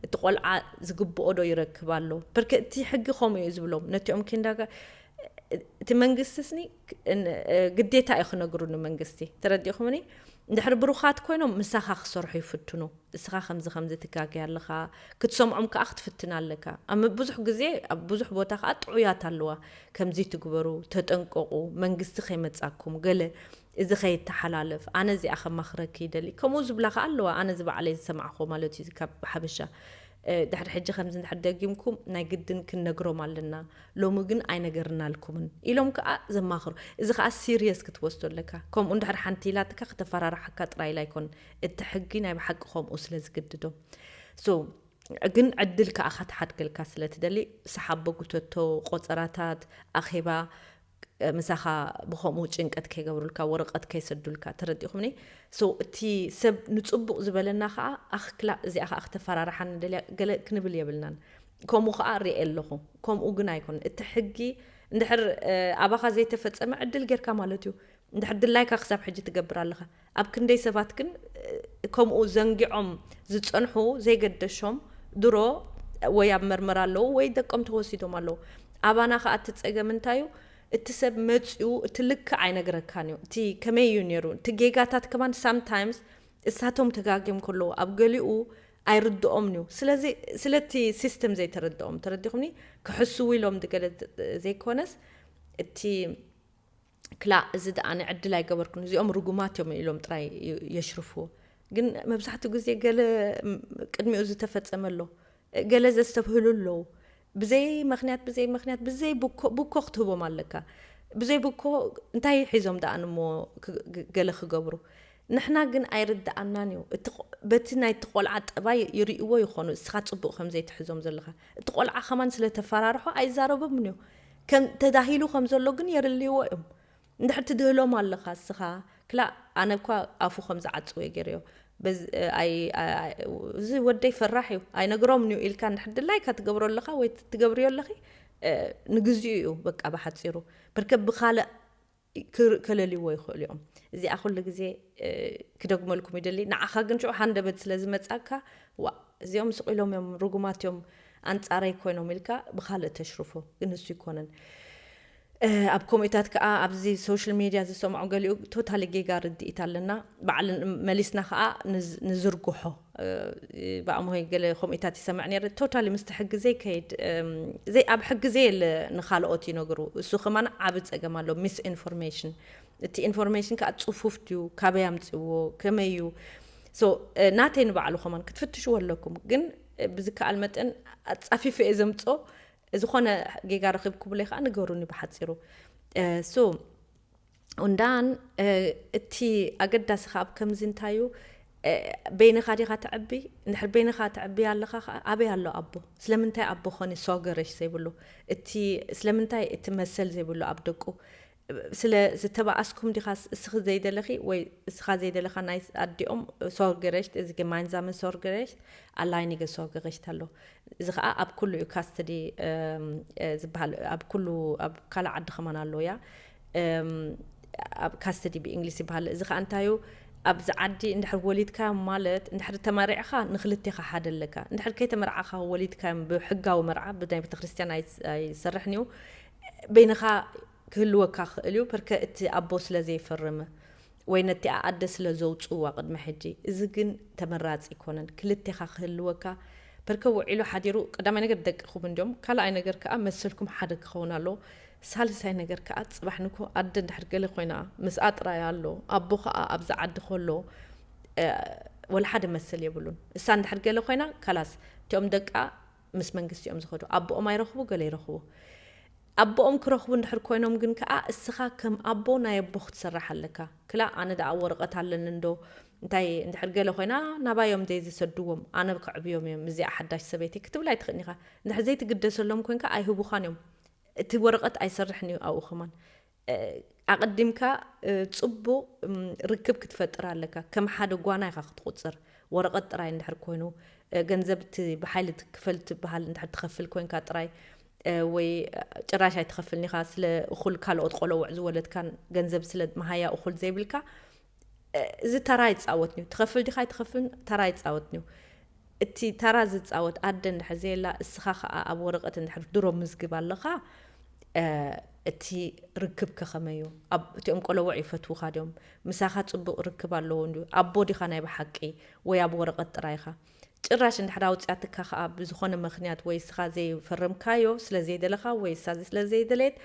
እቲ ቆልዓ ዝግብኦ ዶ ይረክብ ኣሎ? ብርክ እቲ ሕጊ ከምኡ እዩ ዝብሎም። ነቲኦም ኪንደርጋ-፣ እቲ መንግስቲ ስኒ ክ-፣ ን-፣ እ፣ ግዴታ እዩ ክነግሩ ንመንግስቲ። ተረዲእኹምኒ? እንድሕር ብሩኻት ኮይኖም ምሳኻ ክሰርሑ ይፍትኑ። እስኻ ከምዚ ከምዚ ትጋገ ኣለኻ፣ ክትሰምዖም ከኣ ክትፍትን ኣለካ። ኣብ ብዙሕ ግዜ፣ ኣብ ብዙሕ ቦታ ከኣ ጥዑያት ኣለዋ። ከምዚ ትግበሩ፣ ተጠንቀቑ፣ መንግስቲ ከይመጻኩም፣ ገለ እዚ ከይተሓላለፍ፣ ኣነ እዚኣ ከማኽረኪ ይደሊ። ከምኡ ዝብላ ከኣ ኣለዋ፣ ኣነ እዚ ባዕለይ ዝሰማዕኹ ማለት እዩ፣ ካብ ሓበሻ። እ፣ ድሕሪ ሕጂ ከምዚ እንድሕር ደጊምኩም፣ ናይ ግድን ክንነግሮም ኣለና። ሎሚ ግን ኣይነገርናልኩምን ኢሎም ከኣ ዘማኽሩ። እዚ ከኣ ሲሪየስ ክትወስዶ ኣለካ። ከምኡ እንድሕር ሓንቲ ኢላትካ፣ ከተፈራርሓካ ጥራይ ኢላ ኣይኮን። እቲ ሕጊ ናይ ብሓቂ ከምኡ ስለ ዝግድዶ። ሶ፣ ግን ዕድል ከኣ ከተሓድገልካ ስለ ትደሊ፣ ሰሓቦ፣ ጉተቶ፣ ቆጸራታት፣ ኣኼባ፣ ምሳኻ ብኸምኡ ጭንቀት ከይገብሩልካ፣ ወረቐት ከይሰዱልካ፣ ተረዲእኹምኒ? ሶ፣ እቲ ሰብ ንጽቡቕ ዝበለና ከኣ፣ ኣኽክላ፣ እዚኣ ከኣ ክተፈራርሓኒ ደልያ፣ ገለ ክንብል የብልናን። ከምኡ ከኣ ሪኤ ኣለኹ። ከምኡ ግን ኣይኮነን። እቲ ሕጊ እንድሕር፣ እ፣ ኣባኻ ዘይተፈጸመ ዕድል ጌርካ ማለት እዩ። እንድሕር ድላይካ ክሳብ ሕጂ ትገብር ኣለኻ። ኣብ ክንደይ ሰባት ግን፣ እ፣ ከምኡ ዘንጊዖም ዝጸንሑ ዘይገደሾም ድሮ ወይ ኣብ መርመራ ኣለዉ ወይ ደቆም ተወሲዶም ኣለዉ። ኣባና ከኣ እቲ ጸገም እንታይ እዩ? እቲ ሰብ መጺኡ እቲ ልክዕ ኣይነግረካን እዩ። እቲ ከመይ እዩ ነይሩ? እቲ ጌጋታት ከማን ሳምታይምስ እሳቶም ተጋግዮም ከለዉ ኣብ ገሊኡ ኣይርድኦምን እዩ። ስለዚ ስለቲ ሲስተም ዘይተረድኦም፣ ተረዲኹምኒ? ክሕስዉ ኢሎም ድገለ ዘይኮነስ እቲ ክላእ እዚ ደኣ ንዕድል ኣይገበርኩን፣ እዚኦም ርጉማት እዮም ኢሎም ጥራይ ዩ-፣ የሽርፍዎ። ግን መብዛሕትኡ ግዜ ገለ ም-፣ ቅድሚኡ ዝተፈጸመ ኣሎ፣ ገለ ዘስተብህሉ ኣለዉ። ብዘይ ምኽንያት፣ ብዘይ ምኽንያት፣ ብዘይ ብኮ፣ ብኮ ክትህቦም ኣለካ። ብዘይ ብኮ እንታይ ሒዞም ደኣ ንሞ ክ-፣ ግ-፣ ገለ ክገብሩ? ንሕና ግን ኣይርድኣናን እዩ። እቲ ቆ-፣ በቲ ናይቲ ቆልዓ ጠባይ ይርእይዎ ይኾኑ፣ እስኻ ጽቡቕ ከም ዘይትሕዞም ዘለኻ። እቲ ቆልዓ ከማን ስለ ተፈራርሖ ኣይዛረቦምን እዩ። ከም ተዳሂሉ ከም ዘሎ ግን የርልይዎ እዮም። እንድሕር ትድህሎም ኣለኻ እስኻ፣ ክላእ፣ ኣነ እኳ ኣፉ ከም ዝዓጽወ ገይረዮ። በዝ-፣ ኣይ-፣ ኣይ-፣ ኣይ-፣ እዚ ወደይ ፈራሕ እዩ፣ ኣይነግሮምን እዩ ኢልካ እንድሕር ድላይካ ትገብሮ ኣለኻ ወይ ትገብርዮ ኣለኺ፣ እ፣ ንግዚኡ እዩ፣ በቃ፣ ብሓጺሩ። ብርከ ብኻልእ ክር-፣ ከለልይዎ ይኽእሉ እዮም። እዚኣ ኩሉ ግዜ፣ እ፣ ክደግመልኩም ይደሊ። ንዓኻ ግን ሽዑ ሃንደበት ስለ ዝመጻካ፣ ዋ፣ እዚኦም ስቕ ኢሎም እዮም፣ ርጉማት እዮም፣ ኣንጻረይ ኮይኖም ኢልካ ብኻልእ ተሽርፎ። ግን እሱ ይኮነን። እ፣ ኣብ ኮሚታት ከኣ ኣብዚ ሶሻል ሚድያ ዝሰምዖ ገሊኡ ቶታሊ ጌጋ ርድኢት ኣለና። ባዕል መሊስና ከኣ ንዝ-፣ ንዝርግሖ፣ እ፣ ብኣምሆይ ገለ ኮሚታት ይሰምዕ ነይረ። ቶታሊ ምስቲ ሕጊ ዘይከይድ፣ እም፣ ዘይ-፣ ኣብ ሕጊ ዘየለ ንኻልኦት ይነግሩ። እሱ ከማን ዓቢ ጸገም ኣሎ፣ ሚስ ኢንፎርሜሽን። እቲ ኢንፎርሜሽን ከኣ ጽፉፍ ድዩ፣ ካበይ ኣምጽእዎ፣ ከመይ እዩ? ሶ፣ እ፣ ናተይ ንባዕሉ ከማን ክትፍትሽዎ ኣለኩም። ግን፣ እ፣ ብዝከኣል መጠን ኣጻፊፈ እየ ዘምጽኦ። ዝኾነ ጌጋ ረኺብኩምለይ ከኣ ንገሩኒ ብሓጺሩ። እ፣ ሶ፣ ኡንዳን፣ እ፣ እቲ ኣገዳሲ ከኣ ኣብ ከምዚ እንታይ እዩ፣ እ፣ በይንኻ ዲኻ ትዕቢ? እንድሕር በይንኻ ትዕቢ ኣለኻ ከኣ ኣበይ ኣሎ ኣቦ? ስለምንታይ ኣቦ ኾነ ሶገረሽ ዘይብሉ? እቲ ስለምንታይ እቲ መሰል ዘይብሉ ኣብ ደቁ? ስለ ዝተባኣስኩም ዲኻ ስ-፣ እስኺ ዘይደለኺ ወይ እስኻ ዘይደለኻ ናይ ኣዲኦም ሶርገረሽት፣ እዚ gemeinsame Sorgerecht፣ alleinige Sorgerecht ኣሎ። እዚ ኸኣ ኣብ ኩሉ እዩ ካስተዲ፣ እም፣ እ፣ ዝበሃል፣ ኣብ ኩሉ፣ ኣብ ካልእ ዓዲ ከማን ኣሎ እያ። እም፣ ኣብ ካስተዲ ብእንግሊዝ ይበሃል። እዚ ኸኣ እንታይ እዩ? ኣብዚ ዓዲ እንድሕር ወሊድካዮም ማለት፣ እንድሕር ተመሪዕኻ ንኽልቴኻ ሓደ ኣለካ። እንድሕር ከይተመርዓኻ ወሊድካዮም ብሕጋዊ መርዓ፣ ብናይ ቤተክርስትያን ኣይ-፣ ኣይሰርሕን እዩ። በይንኻ ክህልወካ ክእል እዩ፣ ፐርከ እቲ ኣቦ ስለ ዘይፈርም ወይ ነቲኣ ኣደ ስለ ዘውፅዋ ቅድሚ ሕጂ። እዚ ግን ተመራፂ ይኮነን። ክልቴኻ ክህልወካ፣ ፐርከ ውዒሉ ሓዲሩ፣ ቀዳማይ ነገር ደቅኹም እንዲዮም፣ ካልኣይ ነገር ከዓ መሰልኩም ሓደ ክኸውን ኣለዎ። ሳልሳይ ነገር ከዓ ፅባሕ ንኮ ኣደ እንድሕር ገለ ኮይና ምስኣ ጥራይ ኣሎ፣ ኣቦ ከዓ ኣብዚ ዓዲ ከሎ፣ እ፣ ወላ ሓደ መሰል የብሉን። እሳ እንድሕር ገለ ኮይና ካላስ እቲኦም ደቃ ምስ መንግስቲ እዮም ዝኸዱ። ኣቦኦም ኣይረኽቡ፣ ገለ ይረኽቡ። ኣቦኦም ክረኽቡ እንድሕር ኮይኖም ግን ከዓ እስኻ ከም ኣቦ ናይ ኣቦ ክትሰርሕ ኣለካ። ክላ ኣነ ደኣ ወረቐት ኣለኒ እንዶ እንታይ እንድሕር ገለ ኮይና ናባዮም ዘይ ዝሰድዎም ኣነ ከዕብዮም እዮም፣ እዚኣ ሓዳሽ ሰበይቲ ክትብል ኣይትኽእልን ኢኻ። እንድሕር ዘይትግደሰሎም ኮንካ ኣይህቡኻን እዮም። እቲ ወረቐት ኣይሰርሕን እዩ ኣብኡ ከማን። እ፣ ኣቐዲምካ፣ እ፣ ጽቡቕ፣ እም፣ ርክብ ክትፈጥር ኣለካ። ከም ሓደ ጓና ኢኻ ክትቑጽር። ወረቐት ጥራይ እንድሕር ኮይኑ፣ እ፣ ገንዘብ እቲ ብሓይሊ ትክፈል ትበሃል እንድሕር ትኸፍል ኮንካ ጥራይ፣ እ፣ ወይ፣ እ፣ ጭራሽ ኣይትኸፍልን ኢኻ፣ ስለ እኹል ካልኦት ቆለውዕ ዝወለድካን ገንዘብ ስለ መሃያ እኹል ዘይብልካ፣ እ፣ እዚ ተራ ይጻወት እዩ። ትኸፍል ዲኻ ኣይትኸፍልን ተራ ይጻወት እዩ። እቲ ተራ ዝጻወት ኣደ እንድሕር ዘየላ፣ እስኻ ኸኣ ኣብ ወረቐት እንድሕር ድሮ ምዝግብ ኣለኻ፣ እ፣ እቲ ርክብ ከኸመይ እዩ? ኣብ-፣ እቲኦም ቆለውዕ ይፈትዉኻ ድዮም? ምሳኻ ጽቡቕ ርክብ ኣለዎም ድዩ? ኣቦ ዲኻ ናይ ብሓቂ ወይ ኣብ ወረቐት ጥራይ ኢኻ? ጭራሽ እንድሕር ኣውጺኣትካ ኸኣ ብዝኾነ ምኽንያት ወይ እስኻ ዘይፈረምካዮ ስለ ዘይደለኻ ወይ እሳ ስለ ዘይደለየት፣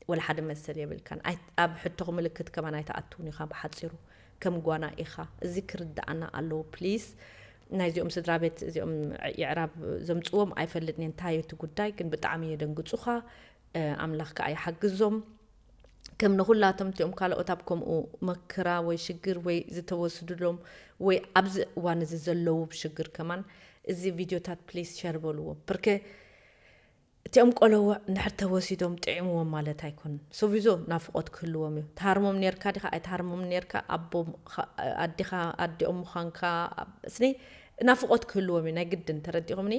ወላ ሓደ መሰል የብልካን። ኣይ-፣ ኣብ ሕቶኹ ምልክት ከማን ኣይትኣትውን ኢኻ ብሓጺሩ። ከም ጓና ኢኻ። እዚ ክርድኣና ኣለዎ ፕሊስ። ናይዚኦም ስድራ ቤት እዚኦም የዕራብ ዘምጽዎም ኣይፈልጥን እየ እንታይ እዩ እቲ ጉዳይ፣ ግን ብጣዕሚ የደንግጹኻ። እ፣ ኣምላኽ ከኣ ይሓግዞም። ከም ንኹላቶም እቲኦም ካልኦት ኣብ ከምኡ መከራ ወይ ሽግር ወይ ዝተወስድሎም ወይ ኣብዚ እዋን እዚ ዘለዉ ብሽግር ከማን እዚ ቪድዮታት ፕሊስ ሸር በልዎ። ብርከ እቲኦም ቆለውዕ እንድሕር ተወሲዶም ጥዒምዎም ማለት ኣይኮንን። ሶቪዞ ናፍቖት ክህልዎም እዩ። ትሃርሞም ኔርካ ዲኻ ኣይትሃርሞም ኔርካ፣ ኣቦም ኻ-፣ ኣዲኻ፣ ኣዲኦም ምዃንካ፣ ኣብ-፣ እስኒ ናፍቖት ክህልዎም እዩ፣ ናይ ግድን ተረዲኹምኒ።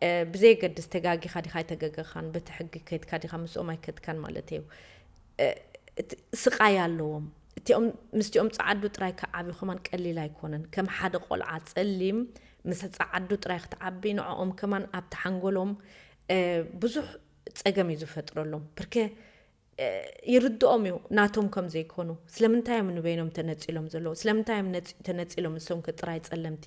እ፣ ብዘየገድስ ተጋጊኻ ዲኻ ኣይተገገኻን፣ በቲ ሕጊ ከይድካ ዲኻ ምስኦም ኣይከድካን ማለት እዩ። እ፣ እቲ ስቓይ ኣለዎም። እቲኦም፣ ምስቲኦም ጸዓዱ ጥራይ ክዓብዩ ከማን ቀሊል ኣይኮነን። ከም ሓደ ቆልዓ ጸሊም ምስ ጸዓዱ ጥራይ ክትዓቢ፣ ንዕኦም ከማን ኣብቲ ሓንጎሎም፣ እ፣ ብዙሕ ጸገም እዩ ዝፈጥረሎም። ብርከ፣ እ፣ ይርድኦም እዩ ናቶም ከም ዘይኮኑ። ስለምንታይ እዮም ንበይኖም ተነጺሎም ዘለዉ? ስለምንታይ እዮም ነጺ-፣ ተነጺሎም ንሶም ከ ጥራይ ጸለምቲ?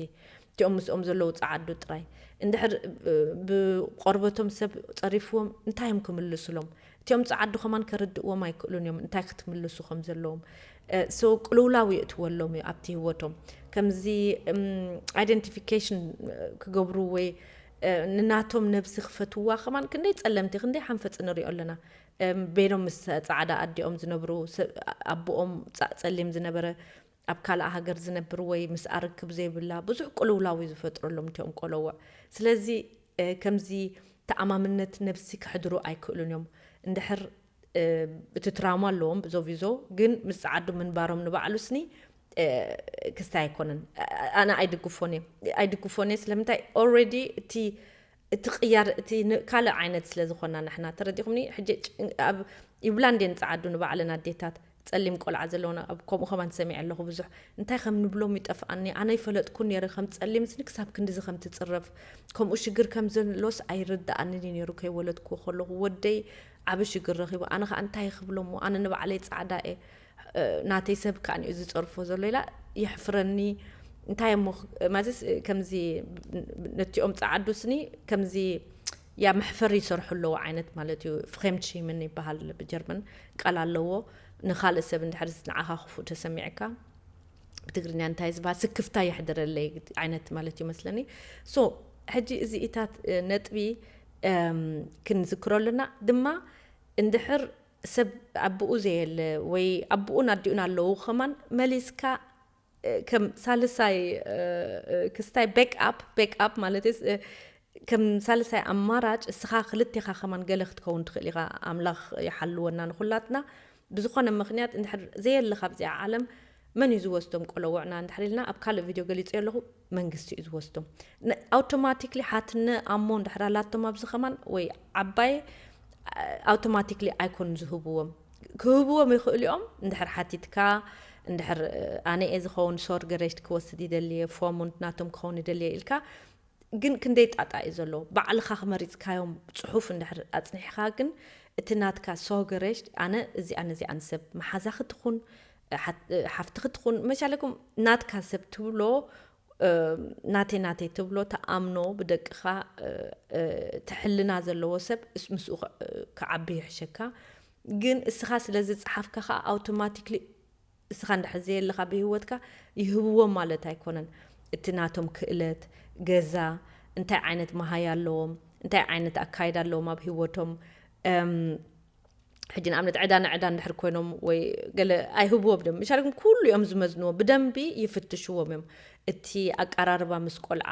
እቲኦም ምስኦም ዘለዉ ጸዓዱ ጥራይ። እንድሕር፣ እ፣ ብቆርበቶም ሰብ ጸሪፍዎም እንታይ እዮም ክምልሱሎም? እቲኦም ጸዓዱ ከማን ከርድእዎም ኣይክእሉን እዮም እንታይ ክትምልሱ ከም ዘለዎም። እ፣ so ቅልውላው የእትወሎም እዩ ኣብቲ ህይወቶም። ከምዚ፣ እም፣ ኣይደንቲፊኬሽን፣ እ፣ ክገብሩ ወይ፣ እ፣ ንናቶም ነብሲ ክፈትዋ ከማን ክንደይ ጸለምቲ፣ ክንደይ ሓንፈጽ ንሪኦ ኣለና። እም፣ ቤኖም ምስ ጻዕዳ ኣዲኦም ዝነብሩ፣ ስ-፣ ኣቦኦም ጻ-፣ ጸሊም ዝነበረ፣ ኣብ ካልኣ ሃገር ዝነብር ወይ ምስኣ ርክብ ዘይብላ፣ ብዙሕ ቅልውላው እዩ ዝፈጥረሎም እቲኦም ቆለውዕ። ስለዚ፣ እ፣ ከምዚ ተኣማምነት ነብሲ ከሕድሩ ኣይክእሉን እዮም። እንድሕር፣ እ፣ እቲ ትራውማ ኣለዎም፣ ዞቪዞ፣ ግን ምስ ጸዓዱ ምንባሮም ንባዕሉ ስኒ፣ እ፣ ክስታይ ኣይኮነን። እ፣ ኣነ ኣይድግፎን እየ። ኣይድግፎን እየ። ስለምንታይ? ኦልሬዲ እቲ፣ እቲ ቅያር፣ እቲ ን-፣ ካልእ ዓይነት ስለ ዝኾና ንሕና። ተረዲኹምኒ? ሕጂ ጭ-፣ ኣብ፣ ይብላ እንድየን ጸዓዱ ንባዕለን ኣዴታት፣ ጸሊም ቆልዓ ዘለውና፣ ኣብ ከምኡ ከማን ሰሚዐ ኣለኹ ብዙሕ። እንታይ ከም ንብሎም ይጠፍኣኒ። ኣነ ይፈለጥኩ ነይረ ከም ጸሊም ስኒ ክሳብ ክንድዚ ከም ትጽረፍ። ከምኡ ሽግር ከም ዘሎስ ኣይርድኣንን እዩ ነይሩ ከይወለድኩዎ ከለኹ። ወደይ ዓቢ ሽግር ረኺቡ። ኣነ ኸኣ እንታይ ክብሎሞ? ኣነ ንባዕለይ ጻዕዳ እየ። እ፣ ናተይ ሰብ ከኣ እዩ ዝጸርፎ ዘሎ ኢላ የሕፍረኒ። እንታይ እሞ ኽ-፣ ማለትስ፣ እ፣ ከምዚ ነቲኦም ጸዓዱ ስኒ ከምዚ ያ መሕፈሪ ይሰርሑ ኣለዉ ዓይነት ማለት እዩ። ፍሬም ሼምን ይበሃል ብጀርመን ቃል ኣለዎ። ንኻልእ ሰብ እንድሕር ንዓኻ ክፉእ ተሰሚዕካ ብትግርኛ እንታይ ዝበሃል ስክፍታ የሕድረለይ ዓይነት ማለት እዩ መስለኒ። ሶ ሕጂ እዚኢታት፣ እ፣ ነጥቢ፣ እም፣ ክንዝክሮ ኣለና። ድማ እንድሕር ሰብ ኣቦኡ ዘየለ ወይ ኣቦኡን ኣዲኡን ኣለዉ ከማን መሊስካ፣ እ፣ ከም ሳልሳይ፣ እ፣ እ፣ ክስታይ ቤክ ኣፕ፣ ቤክ ኣፕ ማለት እስ-፣ እ፣ ከም ሳልሳይ ኣማራጭ እስኻ ክልቴኻ ከማን ገለ ክትከውን ትኽእል ኢኻ። ኣምላኽ ይሓልወና ንኹላትና። ብዝኾነ ምኽንያት እንድሕር ዘየለ ካብዚኣ ዓለም መን እዩ ዝወስዶም ቆለውዕና እንድሕር ኢልና ኣብ ካልእ ቪድዮ ገሊጸዮ ኣለኹ። መንግስቲ እዩ ዝወስዶም። ን-፣ ኣውቶማቲክሊ ሓትነ ኣሞ እንድሕር ኣላቶም ኣብዚ ከማን ወይ ዓባይ፣ ኣ-፣ ኣውቶማቲክሊ ኣይኮኑን ዝህብዎም። ክህብዎም ይኽእሉ እዮም እንድሕር ሓቲትካ፣ እንድሕር፣ እ፣ ኣነ እየ ዝኸውን ሶር ገረሽት ክወስድ ይደሊ እየ፣ ፎርሙንት ናቶም ክኸውን ይደሊ እየ ኢልካ፣ ግን ክንደይ ጣጣ እዩ ዘለዎ። ባዕልኻ ክመሪጽካዮም ጽሑፍ እንድሕር ኣጽኒሕካ ግን እቲ ናትካ ሶገረሽ ኣነ እዚኣን እዚኣን ሰብ መሓዛኺ ትኹን ሓፍትኺ ትኹን መሻለኩም ናትካ ሰብ ትብሎ ናተይ ናተይ ትብሎ ተኣምኖ ብደቅኻ ትሕልና ዘለዎ ሰብ ምስኡ ክዓቢ ይሕሸካ። ግን እስኻ ስለ ዝፀሓፍካ ከዓ ኣውቶማቲክሊ እስኻ እንድሕር ዘየለኻ ብህይወትካ ይህብዎም ማለት ኣይኮነን። እቲ ናቶም ክእለት ገዛ እንታይ ዓይነት መሃያ ኣለዎም እንታይ ዓይነት ኣካይዳ ኣለዎም ኣብ ህይወቶም ሕጂ ንኣብነት ዕዳ ንዕዳ እንድሕር ኮይኖም ወይ ገለ ኣይህብዎም ድም ምሻልኩም ኩሉ እዮም ዝመዝንዎ ብደንቢ ይፍትሽዎም እዮም። እቲ ኣቀራርባ ምስ ቆልዓ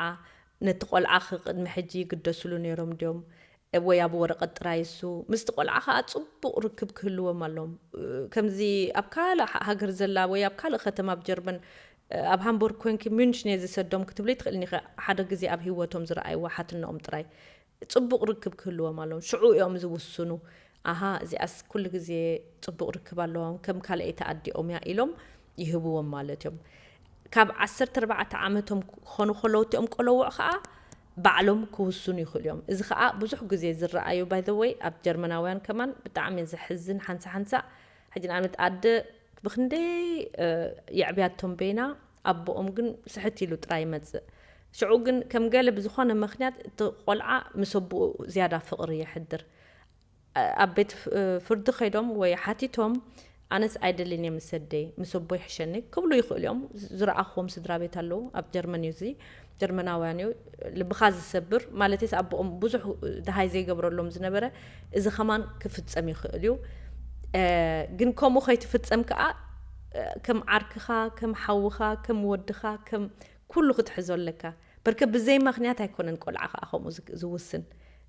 ነቲ ቆልዓ ቅድሚ ሕጂ ይግደስሉ ነይሮም ድዮም ወይ ኣብ ወረቐት ጥራይ እሱ ምስቲ ቆልዓ ከዓ ፅቡቕ ርክብ ክህልዎም ኣለዎም። ከምዚ ኣብ ካልእ ሃገር ዘላ ወይ ኣብ ካልእ ከተማ ኣብ ጀርመን ኣብ ሃምቦርግ ኮንኪ ሚንሽን እየ ዝሰዶም ክትብሊ ትኽእልኒ። ሓደ ግዜ ኣብ ህይወቶም ዝረኣይዋ ሓትነኦም ጥራይ ፅቡቕ ርክብ ክህልዎም ኣለዎም። ሽዑ እዮም ዝውስኑ። ኣሃ እዚኣስ ኩሉ ግዜ ፅቡቕ ርክብ ኣለዎም ከም ካልኣይቲ ኣዲኦም እያ ኢሎም ይህብዎም ማለት እዮም። ካብ ዓሰርተ ኣርባዕተ ዓመቶም ክኾኑ ከለዉ እቲኦም ቆለውዕ ከዓ ባዕሎም ክውስኑ ይኽእሉ እዮም። እዚ ከዓ ብዙሕ ግዜ ዝረኣዩ ባይ ዘ ወይ ኣብ ጀርመናውያን ከማን ብጣዕሚ ዘሕዝን ሓንሳ ሓንሳ ሕጂ ንኣብነት ኣደ ብክንደይ የዕብያቶም በይና ኣቦኦም ግን ስሕት ኢሉ ጥራይ ይመፅእ። ሽዑ ግን ከም ገለ ብዝኾነ ምክንያት እቲ ቆልዓ ምስ ኣቦኡ ዝያዳ ፍቕሪ የሕድር። ኣብ ቤት ፍርዲ ከይዶም ወይ ሓቲቶም ኣነስ ኣይደልን እየ ምስ ኣደይ ምስ ኣቦይ ይሕሸኒ ክብሉ ይኽእሉ እዮም። ዝረኣኽዎም ስድራ ቤት ኣለዉ ኣብ ጀርመን እዩ እዚ ጀርመናውያን እዩ። ልብኻ ዝሰብር ማለትስ ኣቦኦም ብዙሕ ደሃይ ዘይገብረሎም ዝነበረ እዚ ከማን ክፍፀም ይኽእል እዩ። ግን ከምኡ ከይትፍፀም ከዓ ከም ዓርክኻ ከም ሓውኻ ከም ወድኻ ከም ኩሉ ክትሕዞ ኣለካ። በርከ ብዘይ ምክንያት ኣይኮነን ቆልዓ ከዓ ከምኡ ዝውስን።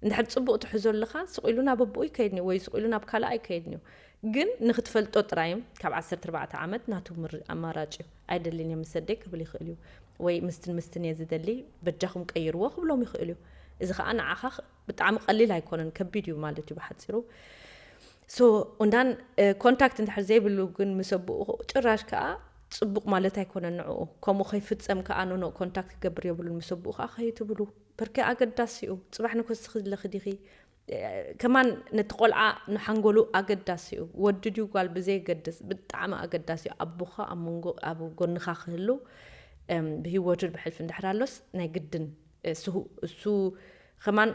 እንድሕር ፅቡቅ ትሕዞ ኣለካ ስቕ ኢሉ ናብ ኣቦኡ ይከይድን እዩ ወይ ስቕ ኢሉ ናብ ካልኣ ኣይከይድን እዩ። ግን ንክትፈልጦ ጥራይ ካብ ዓሰርተ ኣርባዕተ ዓመት ናቱ ኣማራጭ እዩ። ኣይደልን እየ ምስ ኣደይ ክብል ይኽእል እዩ። ወይ ምስትን ምስትን እየ ዝደሊ በጃኹም ቀይርዎ ክብሎም ይኽእል እዩ። እዚ ከዓ ንዓኻ ብጣዕሚ ቀሊል ኣይኮነን ከቢድ እዩ ማለት እዩ ብሓፂሩ። ሶ እንዳን ኮንታክት እንድሕር ዘይብሉ ግን ምስ ኣቦኡ ጭራሽ ከዓ ፅቡቕ ማለት ኣይኮነን ንዕኡ። ከምኡ ከይፍፀም ከዓ ኖኖ ኮንታክት ክገብር የብሉን ምስ ኣቦኡ ከዓ ከይትብሉ በርከ ኣገዳሲ እዩ። ፅባሕ ንኮስኺ ኣለኺ ዲኺ ከማን ነቲ ቆልዓ ንሓንጎሉ ኣገዳሲ እዩ። ወዲ ድዩ ጓል ብዘየገድስ ብጣዕሚ ኣገዳሲ እዩ። ኣቦኻ ኣብ መንጎ ኣብ ጎንኻ ክህሉ ብህይወቱ ብሕልፊ እንድሕር ኣሎስ ናይ ግድን እሱ ከማን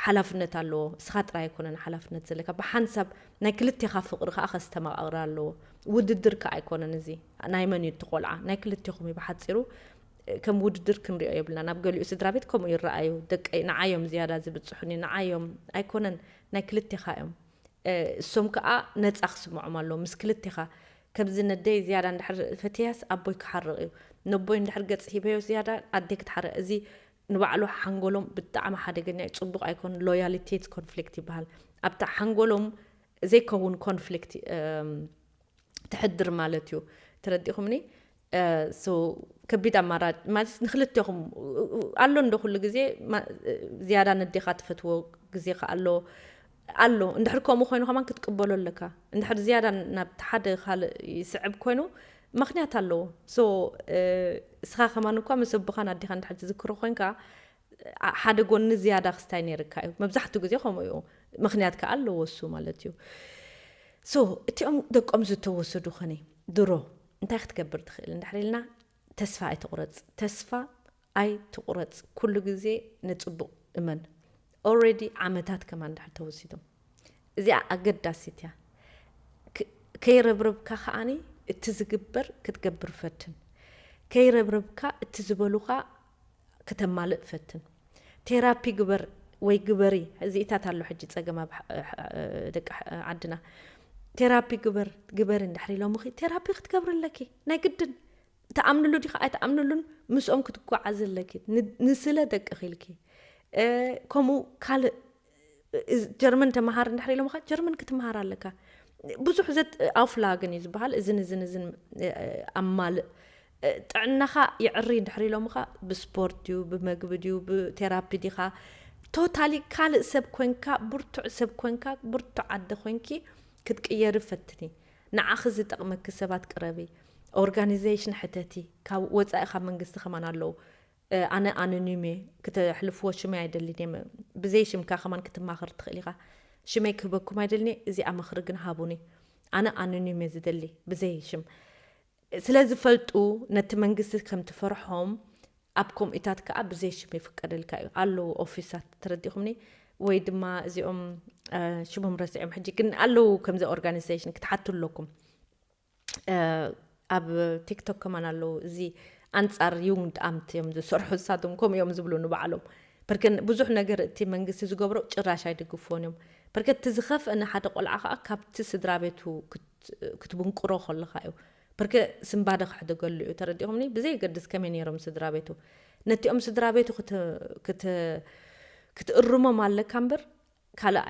ሓላፍነት ኣለዎ። እስኻ ጥራይ ኣይኮነን ሓላፍነት ዘለካ ብሓንሳብ ናይ ክልቴኻ ፍቕሪ ከዓ ከስተማቕር ኣለዎ። ውድድር ከዓ ኣይኮነን እዚ ናይ መን እዩ እቲ ቆልዓ ናይ ክልቴኹም እዩ ብሓፂሩ። ከም ውድድር ክንሪኦ የብልና ናብ ገሊኡ ስድራ ቤት ከምኡ ይረኣዩ። ደቀይ ንዓዮም ዝያዳ ዝብፅሑኒ ንዓዮም ኣይኮነን ናይ ክልቴኻ እዮም። እሶም ከዓ ነፃ ክስምዖም ኣለዎ ምስ ክልቴኻ። ከምዚ ነደይ ዝያዳ እንድሕር ፈትያስ ኣቦይ ክሓርቕ እዩ። ነቦይ እንድሕር ገፅ ሂበዮ ዝያዳ ኣደይ ክትሓርቕ እዚ ንባዕሉ ሓንጎሎም ብጣዕሚ ሓደገኛ እዩ። ፅቡቕ ኣይኮን ሎያሊቴት ኮንፍሊክት ይበሃል። ኣብታ ሓንጎሎም ዘይከውን ኮንፍሊክት ትሕድር ማለት እዩ። ተረዲኹምኒ? ከቢድ ኣማራጭ ማለት ንክልቴኹም ኣሎ እንዶ ኩሉ ግዜ ዝያዳ ነዴኻ ትፈትዎ ግዜ ከ ኣሎ ኣሎ እንድሕር ከምኡ ኮይኑ ከማን ክትቅበሎ ኣለካ። እንድሕር ዝያዳ ናብቲ ሓደ ካልእ ይስዕብ ኮይኑ ምክንያት ኣለዎ። ሶ እስኻ ከማን እኳ ምስ ኣቦኻን ኣዴኻ እንድሕር ትዝክሮ ኮይንካ ሓደ ጎኒ ዝያዳ ክስታይ ነይርካ እዩ። መብዛሕትኡ ግዜ ከምኡ እዩ። ምክንያት ከዓ ኣለዎ እሱ ማለት እዩ። ሶ እቲኦም ደቆም ዝተወሰዱ ኸኒ ድሮ እንታይ ክትገብር ትኽእል እንድሕር ኢልና ተስፋ ኣይትቑረፅ። ተስፋ ኣይትቑረፅ። ኩሉ ግዜ ንፅቡቕ እመን። ኦልሬዲ ዓመታት ከማን እንድሕር ተወሲዶም እዚኣ ኣገዳሲት እያ። ከይረብረብካ ከዓኒ እቲ ዝግበር ክትገብር ፈትን። ከይረብረብካ እቲ ዝበሉኻ ከተማልእ ፈትን። ቴራፒ ግበር ወይ ግበሪ። እዚኢታት ኣሎ ሕጂ ፀገም ኣብ ደቂ ዓድና። ቴራፒ ግበር ግበሪ እንድሕር ኢሎምኺ ቴራፒ ክትገብሪ ኣለኪ ናይ ግድን። ትኣምንሉ ዲኻ ኣይትኣምንሉን ምስኦም ክትጓዓዚ ኣለኪ። ንስለ ደቅኺ ኢልኪ ከምኡ ካልእ ጀርመን ተመሃር እንድሕር ኢሎምኻ ጀርመን ክትመሃር ኣለካ። ብዙሕ ዘት ኣፍላግን እዩ ዝበሃል እዝን እዝን እዝን ኣማልእ። ጥዕናኻ ይዕሪ እንድሕር ኢሎምኻ ብስፖርት ድዩ ብመግቢ ድዩ ብቴራፒ ዲኻ ቶታሊ ካልእ ሰብ ኮንካ ብርቱዕ ሰብ ኮንካ ብርቱዕ ዓዲ ኮንኪ ክትቅየሪ ፈትኒ። ንዓኺ ዝጠቕመኪ ሰባት ቅረቢ። ኦርጋኒዜሽን ሕተቲ። ካብ ወፃኢ ካብ መንግስቲ ከማን ኣለዉ። ኣነ ኣኖኒም እየ ክተሕልፍዎ ሽመይ ኣይደልን እየ። ብዘይ ሽምካ ከማን ክትማኸር ትኽእል ኢኻ። ሽመይ ክህበኩም ኣይደልኒ፣ እዚኣ ምኽሪ ግን ሃቡኒ። ኣነ ኣኖኒም እየ ዝደሊ፣ ብዘይ ሽም። ስለ ዝፈልጡ፣ ነቲ መንግስቲ ከም ትፈርሖም፣ ኣብ ኮምኢታት ከኣ ብዘይ ሽም ይፍቀደልካ እዩ። ኣለዉ ኦፊሳት፣ ተረዲኹምኒ? ወይ ድማ እዚኦም፣ እ፣ ሽሞም ረሲዖም ሕጂ፣ ግን ኣለዉ ከምዚ ኦርጋናይዜሽን ክትሓቱ ኣለኩም። እ፣ ኣብ ቲክቶክ ከማን ኣለዉ፣ እዚ ኣንጻር ዩንግድ ኣምት እዮም ዝሰርሑ፣ ንሳቶም ከምኡ እዮም ዝብሉ ንባዕሎም። በርከን ብዙሕ ነገር እቲ መንግስቲ ዝገብሮ ጭራሽ ኣይድግፍዎን እዮም። በርከ እቲ ዝኸፍአ ንሓደ ቆልዓ ከኣ ካብቲ ስድራ ቤቱ ክት-፣ ክትብንቅሮ ከለኻ እዩ። በርከ ስንባደ ከሕድገሉ እዩ። ተረዲኹምኒ? ብዘይ ገድስ ከመይ ነይሮም ስድራ ቤቱ? ነቲኦም ስድራ ቤቱ ክት-፣ ክት-፣ ክትእርሞም ኣለካ እምበር፣ ካልእ፣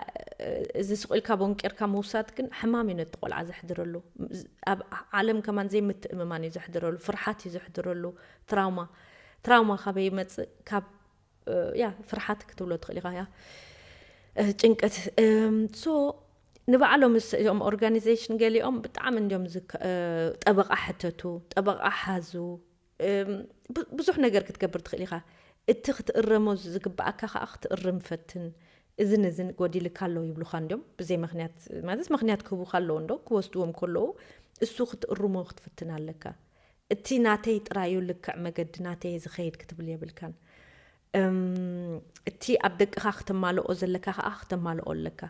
እዚ ስቕ ኢልካ ቦንቂርካ ምውሳድ ግን ሕማም እዩ ነቲ ቆልዓ ዘሕድረሉ። ኣብ ዓለም ከማን ዘይምትእምማን እዩ ዘሕድረሉ፣ ፍርሓት እዩ ዘሕድረሉ። ትራውማ፣ ትራውማ ካበይ ይመጽእ? ካብ፣ እ፣ ያ፣ ፍርሓት ክትብሎ ትኽእል ኢኻ፣ ያ፣ እ፣ ጭንቀት። እም፣ ሶ ንባዕሎም እስ-፣ እዞም ኦርጋኒዜሽን ገሊኦም ብጣዕሚ እንዲዮም ዝከ-፣ እ፣ ጠበቓ ሕተቱ፣ ጠበቓ ሓዙ። እም፣ ብ-፣ ብዙሕ ነገር ክትገብር ትኽእል ኢኻ። እቲ ክትእረሞ ዝግብኣካ ከኣ ክትእርም ፈትን። እዝን እዝን ጎዲልካ ኣሎ ይብሉኻ እንዲዮም። ብዘይ ምኽንያት፣ ማለት ምኽንያት ክህቡኻ ኣለዎ እንዶ፣ ክወስድዎም ከለዉ፣ እሱ ክትእርሞ ክትፍትን ኣለካ። እቲ ናተይ ጥራዩ ልክዕ መገዲ ናተይ ዝኸይድ ክትብል የብልካን። እም፣ እቲ ኣብ ደቅኻ ክተማልኦ ዘለካ ከኣ ክተማልኦ ኣለካ።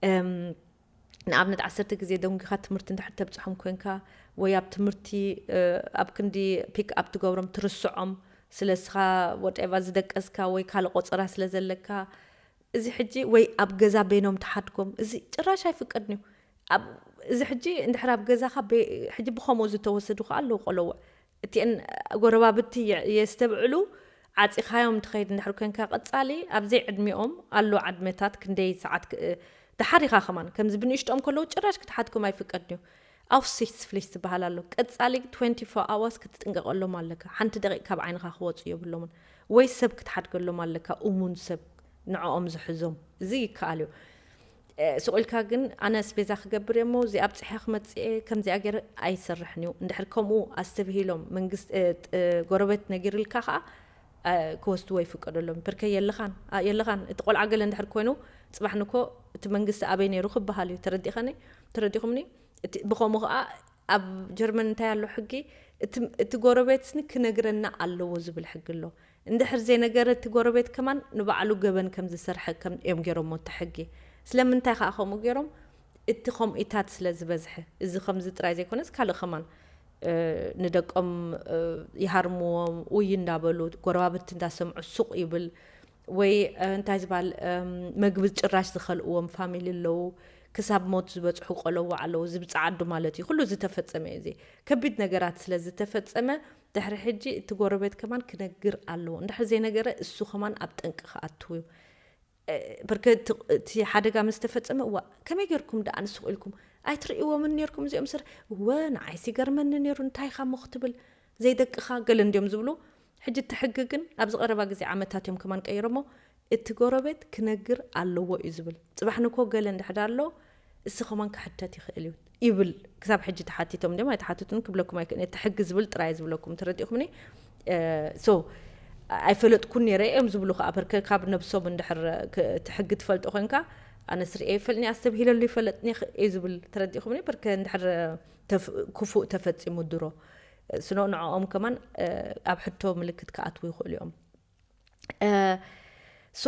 እም፣ ንኣብነት ዓሰርተ ግዜ ደንጒኻ ትምህርቲ እንድሕር ተብጽሖም ኮንካ፣ ወይ ኣብ ትምህርቲ፣ እ፣ ኣብ ክንዲ ፒክ ኣፕ ትገብሮም ትርስዖም፣ ስለ እስኻ ወደኤቨር ዝደቀስካ ወይ ካልእ ቆጸራ ስለ ዘለካ፣ እዚ ሕጂ ወይ ኣብ ገዛ በይኖም ትሓድጎም፣ እዚ ጭራሽ ኣይፍቀድን እዩ። ኣብ፣ እዚ ሕጂ እንድሕር ኣብ ገዛኻ በ-፣ ሕጂ ብኸምኡ ዝተወሰዱ ከኣ ኣለዉ ቆለውዕ። እቲአን ጎረባብቲ የ-፣ የስተብዕሉ፣ ዓጺኻዮም ትኸይድ እንድሕር ኮንካ ቀጻሊ፣ ኣብ ዘይዕድሚኦም ኣሎ ዓድመታት ክንደይ ሰዓት ክ-፣ ደሓር ኢኻ ከማን። ከምዚ ብንእሽትኦም ከለዉ ጭራሽ ክትሓትኩም ኣይፍቀድን እዩ። ኣውፍሲችትስፍሊች ዝበሃል ኣሎ። ቀጻሊ ትወንቲ ፎር ኣዋርስ ክትጥንቀቐሎም ኣለካ። ሓንቲ ደቂቕ ካብ ዓይንኻ ክወጹ የብሎምን። ወይ ሰብ ክትሓድገሎም ኣለካ፣ እሙን ሰብ ንዕኦም ዝሕዞም። እዚ ይከኣል እዩ። እ፣ ስቕ ኢልካ ግን ኣነ ኣስቤዛ ክገብር እየ እሞ፣ እዚኣ ኣብጺሐ ክመጽእ እየ፣ ከምዚኣ ገይረ ኣይሰርሕን እዩ። እንድሕር ከምኡ ኣስተብሂሎም መንግስቲ፣ እ፣ ጥ-፣ እ፣ ጎረቤት ነጊርልካ ከኣ፣ እ፣ ክወስድዎ ይፍቀደሎም። ብርከይ የለኻን፣ ኣ፣ የለኻን። እቲ ቆልዓ ገለ እንድሕር ኮይኑ፣ ጽባሕ ንኮ እቲ መንግስቲ ኣበይ ነይሩ ክበሃል እዩ። ተረዲኸኒ? ተረዲኹምኒ? እቲ፣ ብኸምኡ ከኣ ኣብ ጀርመን እንታይ ኣሎ ሕጊ? እቲ፣ እቲ ጎረቤትስኒ ክነግረና ኣለዎ ዝብል ሕጊ ኣሎ። እንድሕር ዘይነገረ እቲ ጎረቤት ከማን ንባዕሉ ገበን ከም ዝሰርሐ ከም እዮም ገይሮሞ እቲ ሕጊ። ስለምንታይ ከኣ ከምኡ ገይሮም? እቲ ከምኢታት ስለ ዝበዝሐ። እዚ ከምዚ ጥራይ ዘይኮነስ ካልእ ከማን፣ እ፣ ንደቆም፣ እ፣ ይሃርምዎም፣ ውይ እንዳበሉ፣ ጎረባብቲ እንዳሰምዑ ሱቕ ይብል። ወይ፣ እ፣ እንታይ ዝበሃል፣ እም፣ መግቢ ጭራሽ ዝኸልእዎም ፋሚሊ ኣለዉ። ክሳብ ሞት ዝበጽሑ ቆለዉ ኣለዉ። እዚ ብጸዓዱ ማለት እዩ። ኩሉ ዝተፈጸመ እዩ እዚ። ከቢድ ነገራት ስለ ዝተፈጸመ፣ ድሕሪ ሕጂ እቲ ጎረቤት ከማን ክነግር ኣለዎ። እንድሕር ዘይነገረ፣ እሱ ከማን ኣብ ጠንቂ ክኣትው እዩ። እ፣ ብርከ-፣ እቲ፣ እቲ ሓደጋ ምስ ተፈጸመ፣ "እዋ፣ ከመይ ጌርኩም ደኣ ንስቕ ኢልኩም? ኣይትርእይዎምን ኔርኩም እዚኦም ስር? እወ፣ ንዓይስ ይገርመኒ ኔሩ፣ እንታይ ኢኻ እሞ?" ክትብል፣ ዘይደቅኻ ገለ እንድዮም ዝብሉ። ሕጂ እቲ ሕጊ ግን ኣብዚ ቀረባ ግዜ ዓመታት እዮም ከማን ቀይሮሞ። እቲ ጎረቤት ክነግር ኣለዎ እዩ ዝብል። ጽባሕ ንኮ ገለ እንድሕር ኣሎ፣ እሱ ከማን ክሕተት ይኽእል እዩ ይብል። ክሳብ ሕጂ ተሓቲቶም እንድዮም ኣይተሓትቱን ክብለኩም ኣይክእልን። እቲ ሕጊ ዝብል ጥራይ ዝብለኩም፣ ተረዲእኩምኒ? እ፣ ሶ፣ ኣይፈለጥኩን ነይረ እዮም ዝብሉ ከኣ፣ በርከ ካብ ነብሶም እንድሕር ክ-፣ እቲ ሕጊ ትፈልጦ ኮንካ፣ ኣነስ ርእየ ይፈልጥኒ፣ ኣስተብሂለሉ ይፈለጥኒ ኽ-፣ እዩ ዝብል። ተረዲእኩምኒ? በርከ እንድሕር ተፍ-፣ ክፉእ ተፈጺሙ ድሮ፣ ስኖ ንዕኦም ከማን፣ እ፣ ኣብ ሕቶ ምልክት ክኣትዉ ይኽእሉ እዮም። እ፣ ሶ፣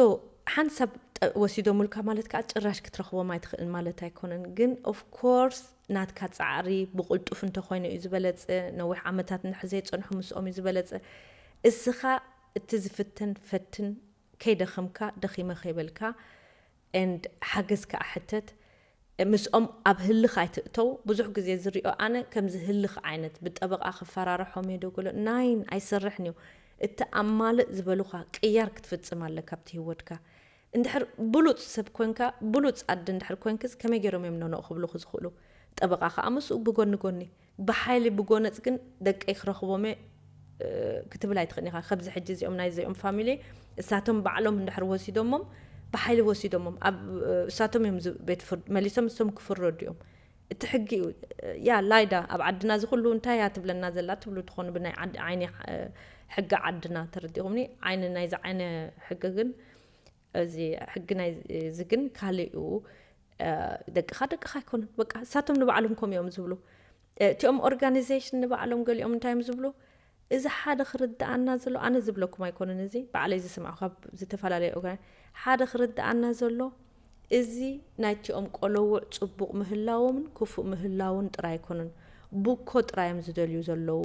ሓንሳብ ጠ-፣ ወሲዶምልካ ማለት ከኣ ጭራሽ ክትረኽቦም ኣይትኽእልን ማለት ኣይኮነን። ግን ኦፍ ኮርስ ናትካ ጻዕሪ ብቕልጡፍ እንተኾይኑ እዩ ዝበለጸ። ነዊሕ ዓመታት እንድሕር ዘይጸንሑ ምስኦም እዩ ዝበለጸ። እስኻ እቲ ዝፍተን ፈትን፣ ከይደኸምካ፣ ደኺመ ከይበልካ፣ ኤንድ ሓገዝ ከኣ ሕተት። ምስኦም ኣብ ህልኽ ኣይትእተው። ብዙሕ ግዜ ዝሪኦ ኣነ ከምዚ ህልኽ ዓይነት፣ ብጠበቓ ክፈራርሖም እየ ዶ ገሎ፣ ናይን ኣይሰርሕን እዩ። እተኣማልእ ዝበሉኻ ቅያር ክትፍጽም ኣለካ ኣብቲ ህይወትካ። እንድሕር ብሉጽ ሰብ ኮንካ፣ ብሉጽ ኣደ እንድሕር ኮንክስ፣ ከመይ ገይሮም እዮም ኖኖ ክብሉኺ ዝኽእሉ? ጠበቓ ከኣ ምስኡ ብጎኒ ጎኒ፣ ብሓይሊ ብጎነጽ ግን ደቀይ ክረኽቦም እየ፣ እ፣ ክትብል ኣይትኽእልን ኢኻ። ከምዚ ሕጂ እዚኦም ናይ እዚኦም ፋሚሊ፣ እሳቶም ባዕሎም እንድሕር ወሲዶሞም፣ ብሓይሊ ወሲዶሞም፣ ኣብ፣ እ፣ እሳቶም እዮም ዝ-፣ ቤት ፍርድ መሊሶም፣ እሶም ክፍረዱ እዮም። እቲ ሕጊ እዩ። ያ፣ ላይዳ፣ ኣብ ዓድና እዚ ኩሉ እንታይ እያ ትብለና ዘላ ትብሉ ትኾኑ፣ ብናይ ዓድ-፣ ዓይኒ፣ እ፣ ሕጊ ዓድና፣ ተረዲኹምኒ? ዓይኒ ናይዚ ዓይነ ሕጊ ግን እዚ ሕጊ ናይ እዚ ግን ካልእ እዩ። ደቅኻ ደቅኻ ኣይኮኑን። በቃ እሳቶም ንባዕሎም ከምኡ እዮም ዝብሉ። እቲኦም ኦርጋኒዜሽን ንባዕሎም ገሊኦም እንታይ እዮም ዝብሉ? እዚ ሓደ ክርድኣና ዘሎ፣ ኣነ ዝብለኩም ኣይኮነን፣ እዚ ባዕለይ ዝሰማዕኩ ካብ ዝተፈላለዩ ኦርጋና ሓደ ክርድኣና ዘሎ፣ እዚ ናይቲኦም ቆለውዕ ጽቡቕ ምህላዎምን ክፉእ ምህላውን ጥራይ ኣይኮነን፣ ቡኮ ጥራይ እዮም ዝደልዩ ዘለዉ።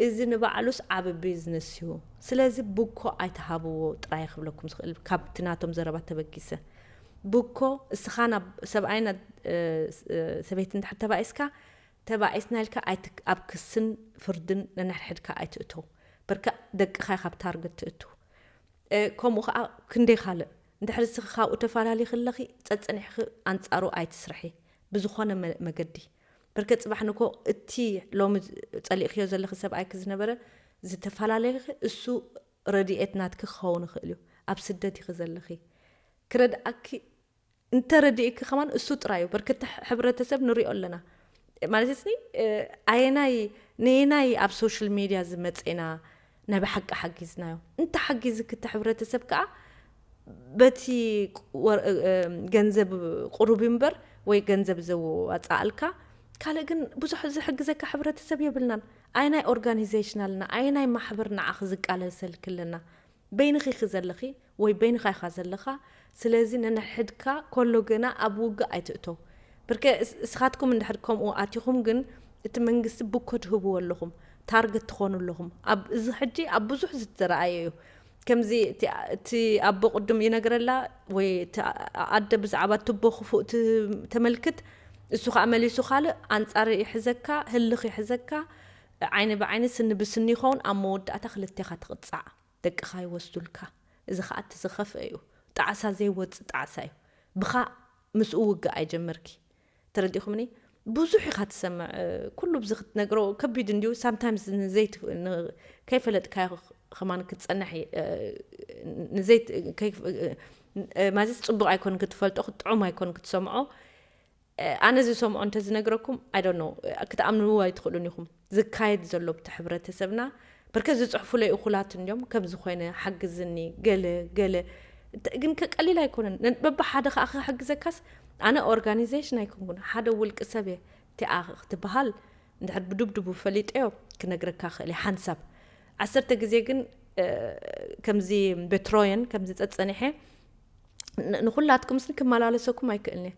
እዚ ንባዕሉስ ዓቢ ቢዝነስ እዩ። ስለዚ ቡኮ ኣይትሃብዎ ጥራይ ክብለኩም ዝኽእል፣ ካብቲ ናቶም ዘረባ ተበጊሰ። ቡኮ እስኻ ናብ ሰብኣይን ሰበይቲ እንድሕር ተባኢስካ፣ ተባኢስና ኢልካ ኣብ ክስን ፍርድን ነንሕድሕድካ ኣይትእተው። በርካ ደቅኻ ኢኻ ኣብ ታርገት ትእቱ። ከምኡ ከዓ ክንደይ ካልእ እንድሕር እስኺ ካብኡ ተፋላሊ ክለኺ ጸጸኒሕኺ ኣንጻሩ ኣይትስርሒ ብዝኾነ መገዲ። በርከ ጽባሕ ንኮ እቲ ሎሚ ጸሊእክዮ ዘለኺ ሰብኣይኪ ዝነበረ ዝተፈላለየኺ እሱ ረድኤት ናትኪ ክኸውን ይኽእል እዩ። ኣብ ስደት ኢኺ ዘለኺ ክረድኣኪ እንተረዲእኪ ከማን እሱ ጥራይ እዩ። በርከቲ ሕብረተሰብ ንሪኦ ኣለና ማለት ስኒ ኣየናይ ነየናይ ኣብ ሶሻል ሚድያ ዝመፀና ናይ ብሓቂ ሓጊዝናዮ እንተ ሓጊዝኪ እቲ ሕብረተሰብ ከዓ በቲ ገንዘብ ቁሩብ እምበር ወይ ገንዘብ ዘዋፃኣልካ ካልእ ግን ብዙሕ ዝሕግዘካ ሕብረተሰብ የብልናን። ኣየናይ ኦርጋኒዜሽን ኣለና ኣየናይ ማሕበር ንዓኺ ዝቃለሰልኪ ኣለና። በይንኺ ኢኺ ዘለኺ ወይ በይንኻ ኢኻ ዘለኻ። ስለዚ ነንሕድካ ኮሎ ገና ኣብ ውግእ ኣይትእተው። ብርከ እስኻትኩም እንድሕር ከምኡ ኣቲኹም ግን እቲ መንግስቲ ብኮ ትህብዎ ኣለኹም፣ ታርገት ትኾኑ ኣለኹም። ኣብ እዚ ሕጂ ኣብ ብዙሕ ዝተረኣየ እዩ። ከምዚ እቲ ኣቦ ቅድም ይነግረላ ወይ ኣደ ብዛዕባ ትቦ ክፉእ ተመልክት እሱ ከዓ መሊሱ ካልእ ኣንጻር ይሕዘካ ህልኽ ይሕዘካ ዓይኒ ብዓይኒ ስኒ ብስኒ ይኸውን ኣብ መወዳእታ ክልቴኻ ትቕጻዕ። ደቅኻ ይወስዱልካ። እዚ ኸኣ እቲ ዝኸፍአ እዩ። ጣዕሳ ዘይወጽእ ጣዕሳ እዩ። ብኻ ምስኡ ውግእ ኣይጀመርኪ። ተረዲኹምኒ? ብዙሕ ኢኻ ትሰምዕ። ኩሉ ብዚ ክትነግሮ ከቢድ እንድዩ። ሳምታይምስ ንዘይት ከይፈለጥካዮ ኸማን ክትጸንሕ ንዘይት ማለትስ ጽቡቕ ኣይኮን ክትፈልጦ፣ ክትጥዑም ኣይኮን ክትሰምዖ። ኣነ ዝሰምዖ እንተዝነግረኩም I don't know ክትኣምንዎ ኣይትኽእሉን ኢኹም። ዝካየድ ዘሎ ብቲ ሕብረተሰብና በርከ ዝጽሕፉለይ እኹላት እንዲዮም ከም ዝኾነ ሓግዝኒ ገለ ገለ ግን ከቀሊል ኣይኮነን። በብሓደ ከዓ ክሕግዘካስ ኣነ ኦርጋኒዜሽን ኣይኮንኩን ሓደ ውልቂ ሰብ እየ። እቲኣ ክትበሃል እንድሕር ብዱብዱቡ ፈሊጠዮ ክነግረካ ክእል እየ። ሓንሳብ ዓሰርተ ግዜ ግን ከምዚ ቤትሮየን ከምዚ ጸጸኒሐ ንኹላትኩም ስኒ ክመላለሰኩም ኣይክእልን እየ።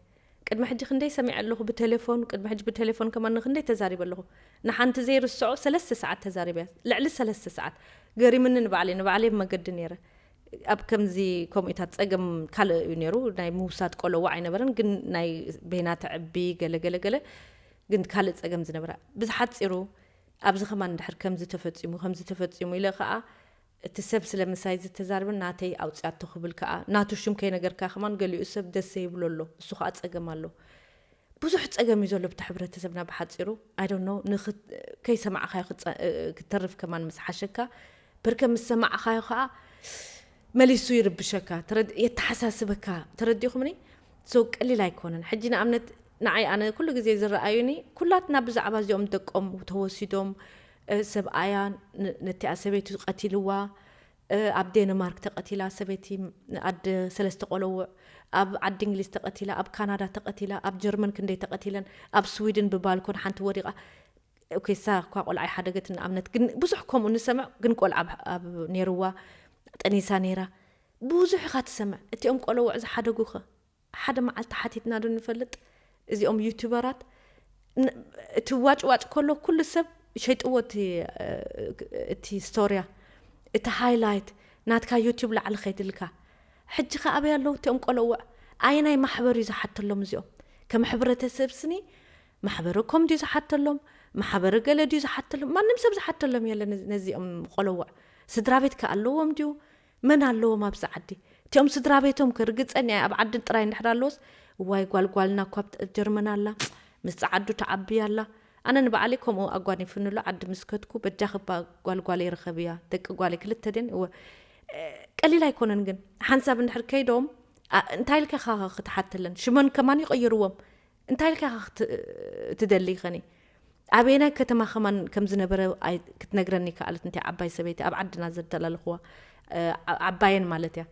ቅድሚ ሕጂ ክንደይ ሰሚዐ ኣለኹ ብቴሌፎን፣ ቅድሚ ሕጂ ብቴሌፎን ከማን ንክንደይ ተዛሪበ ኣለኹ። ንሓንቲ ዘይርስዖ ሰለስተ ሰዓት ተዛሪበ እያ። ልዕሊ ሰለስተ ሰዓት። ገሪምኒ ንባዕለይ፣ ንባዕለይ ኣብ መገዲ ነይረ። ኣብ ከምዚ ከምኡታት ጸገም ካልእ እዩ ነይሩ። ናይ ምውሳድ ቆለዋ ኣይነበረን፣ ግን ናይ በይና ተዕቢ ገለ ገለ ገለ ግን ካልእ ጸገም ዝነበራ። ብዝሓጺሩ ኣብዚ ከማን እንድሕር ከምዚ ተፈጺሙ፣ ከምዚ ተፈጺሙ ኢለ ከኣ እቲ ሰብ ስለ ምሳይ ዝተዛርብን ናተይ ኣውፅኣቶ ክብል ከዓ ናቱ ሽም ከይነገርካ ከማን ገሊኡ ሰብ ደስ ዘይብሎ ኣሎ። እሱ ከዓ ፀገም ኣሎ። ብዙሕ ፀገም እዩ ዘሎ ብቲ ሕብረተሰብና ብሓፂሩ። I don't know ከይሰማዕካዮ ክትተርፍ ከማን ምስ ሓሸካ በርከ ምስ ሰማዕካዮ ከዓ መሊሱ ይርብሸካ፣ የተሓሳስበካ። ተረዲኹምኒ? So ቀሊል ኣይኮነን። ሕጂ ንኣብነት ንዓይ ኣነ ኩሉ ግዜ ዝረኣዩኒ ኩላትና ብዛዕባ እዚኦም ደቆም ተወሲዶም ሰብኣያ ነቲኣ ሰበይቱ ቀቲልዋ። ኣብ ዴንማርክ ተቐቲላ ሰበይቲ፣ ኣደ ሰለስተ ቆለውዕ። ኣብ ዓዲ እንግሊዝ ተቐቲላ፣ ኣብ ካናዳ ተቐቲላ፣ ኣብ ጀርመን ክንደይ ተቐቲለን፣ ኣብ ስዊድን ብባልኮን ሓንቲ ወዲቓ። ኦኬ፣ እሳ እኳ ቆልዓ ይሓደገት ንኣብነት፣ ግን ብዙሕ ከምኡ ንሰምዕ። ግን ቆልዓ ኣብ ነይርዋ ጠኒሳ ነይራ። ብዙሕ ኢኻ ትሰምዕ። እቲኦም ቆለውዕ ዝሓደጉኸ ሓደ መዓልቲ ሓቲትና ዶ ንፈልጥ? እዚኦም ዩቱበራት እቲ ዋጭዋጭ ከሎ ኩሉ ሰብ ሸይጥዎ እቲ ስቶርያ፣ እቲ ሃይላይት ናትካ ዩቱብ ላዕሊ ከይድልካ። ሕጂ ከ ኣበይ ኣለዉ እቲኦም ቆለውዕ? ኣየናይ ማሕበር እዩ ዝሓተሎም እዚኦም? ከም ሕብረተሰብ ስኒ ማሕበረ ኮም ድዩ ዝሓተሎም? ማሕበረ ገለ ድዩ ዝሓተሎም? ማንም ሰብ ዝሓተሎም የለ ነዚኦም ቆለውዕ። ስድራ ቤት ከ ኣለዎም ድዩ? መን ኣለዎም ኣብዚ ዓዲ? እቲኦም ስድራ ቤቶም ከ ርግጸኛ እየ ኣብ ዓዲ ጥራይ እንድሕር ኣለዎስ፣ እዋይ ጓልጓልና እኳ ኣብ ጀርመን ኣላ፣ ምስ ጸዓዱ ትዓቢ ኣላ። ኣነ ንባዕለይ ከምኡ ኣጓኒፍኒ ኣሎ፣ ዓዲ ምስ ከድኩ በጃኺ እባ ጓልጓለይ ርኸብያ፣ ደቂ ጓለይ ክልተ ድየን፣ እወ ቀሊል ኣይኮነን ግን ሓንሳብ እንድሕር ከይዶም እንታይ ኢልካ ኢኻ ክትሓተለን? ሽመን ከማን ይቕይርዎም። እንታይ ኢልካ ኢኻ ክትደሊ ኸኒ? ኣበየናይ ከተማ ከማን ከም ዝነበረ ክትነግረኒ ከኣለት። እንታይ ዓባይ ሰበይቲ ኣብ ዓድና ዘተላለኽዋ ዓባየን ማለት እያ።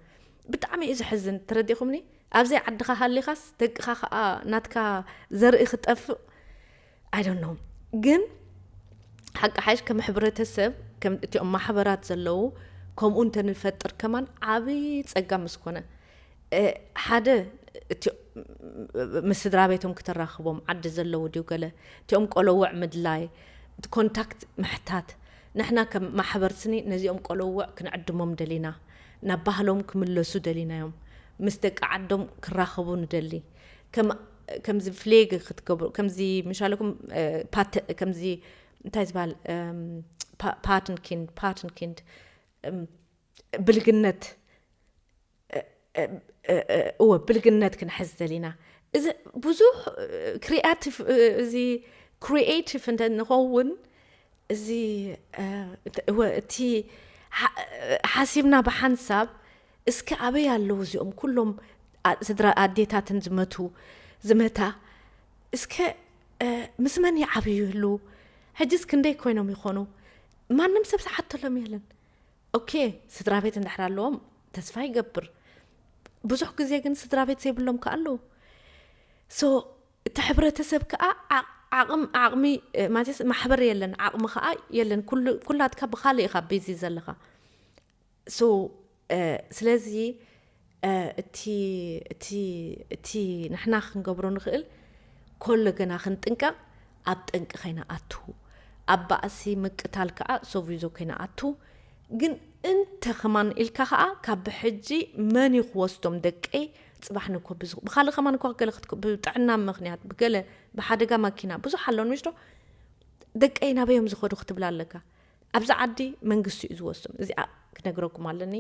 ብጣዕሚ እዩ ዘሕዝን። ተረዲኹምኒ? ኣብዘይ ዓድኻ ሃሊኻስ ደቅኻ ከዓ ናትካ ዘርኢ ክጠፍእ፣ I don't know። ግን ሓቂ ሓይሽ ከም ሕብረተሰብ፣ ከም እቲኦም ማሕበራት ዘለዉ፣ ከምኡ እንተንፈጥር ከማን ዓብዪ ጸጋ ምስ ኮነ፣ ሓደ እቲ ምስ ስድራ ቤቶም ክተራኽቦም ዓዲ ዘለዉ ድዩ ገለ፣ እቲኦም ቆለውዕ ምድላይ፣ ኮንታክት ምሕታት። ንሕና ከም ማሕበር ስኒ ነዚኦም ቆለውዕ ክንዕድሞም ደሊና፣ ናብ ባህሎም ክምለሱ ደሊናዮም፣ ምስ ደቂ ዓዶም ክራኸቡ ንደሊ። ከም ከምዚ ፍሌግ ክትገብሩ፣ ከምዚ ምሻለኩም ፓተ፣ ከምዚ እንታይ ዝበሃል፣ ፓተንኪንድ ፓተንኪንድ ብልግነት፣ እወ፣ ብልግነት ክንሕዝ ደሊና። እዚ ብዙሕ ክሪኤቲቭ፣ እዚ ክሪኤቲቭ እንተ ንኸውን፣ እዚ እወ፣ እቲ ሓሲብና ብሓንሳብ፣ እስከ ኣበይ ኣለዉ እዚኦም ኩሎም ስድራ ኣዴታትን ዝመቱ ዝመታ፣ እስከ ምስ መን ይዓብዩ ይህሉ? ሕጅስ ክንደይ ኮይኖም ይኾኑ? ማንም ሰብ ዝሓተሎም የለን። ኦኬ፣ ስድራ ቤት እንድሕር ኣለዎም ተስፋ ይገብር። ብዙሕ ግዜ ግን ስድራ ቤት ዘይብሎም ከ ኣለዉ። ሶ እቲ ሕብረተሰብ ከዓ ዓቕም ዓቕሚ ማለት ማሕበር የለን፣ ዓቕሚ ከዓ የለን። ኩላትካ ብካልእ ኢኻ ቢዚ ዘለኻ። ሶ ስለዚ እቲ እቲ እቲ ንሕና ክንገብሮ ንኽእል፣ ኮሎ ገና ክንጥንቀቕ፣ ኣብ ጠንቂ ከይንኣቱ፣ ኣብ ባእሲ ምቅታል ከዓ ሶቪዞ ከይንኣቱ። ግን እንተ ከማን ኢልካ ከዓ ካብ ብሕጂ መን እዩ ክወስዶም ደቀይ? ፅባሕ ንኮ ብካልእ ከማን እኳ ገለ ብጥዕና ምክንያት ብገለ ብሓደጋ ማኪና ብዙሕ ኣለውን ምሽዶ ደቀይ ናበዮም ዝኸዱ ክትብል ኣለካ። ኣብዚ ዓዲ መንግስቲ እዩ ዝወስዶም። እዚኣ ክነግረኩም ኣለኒ።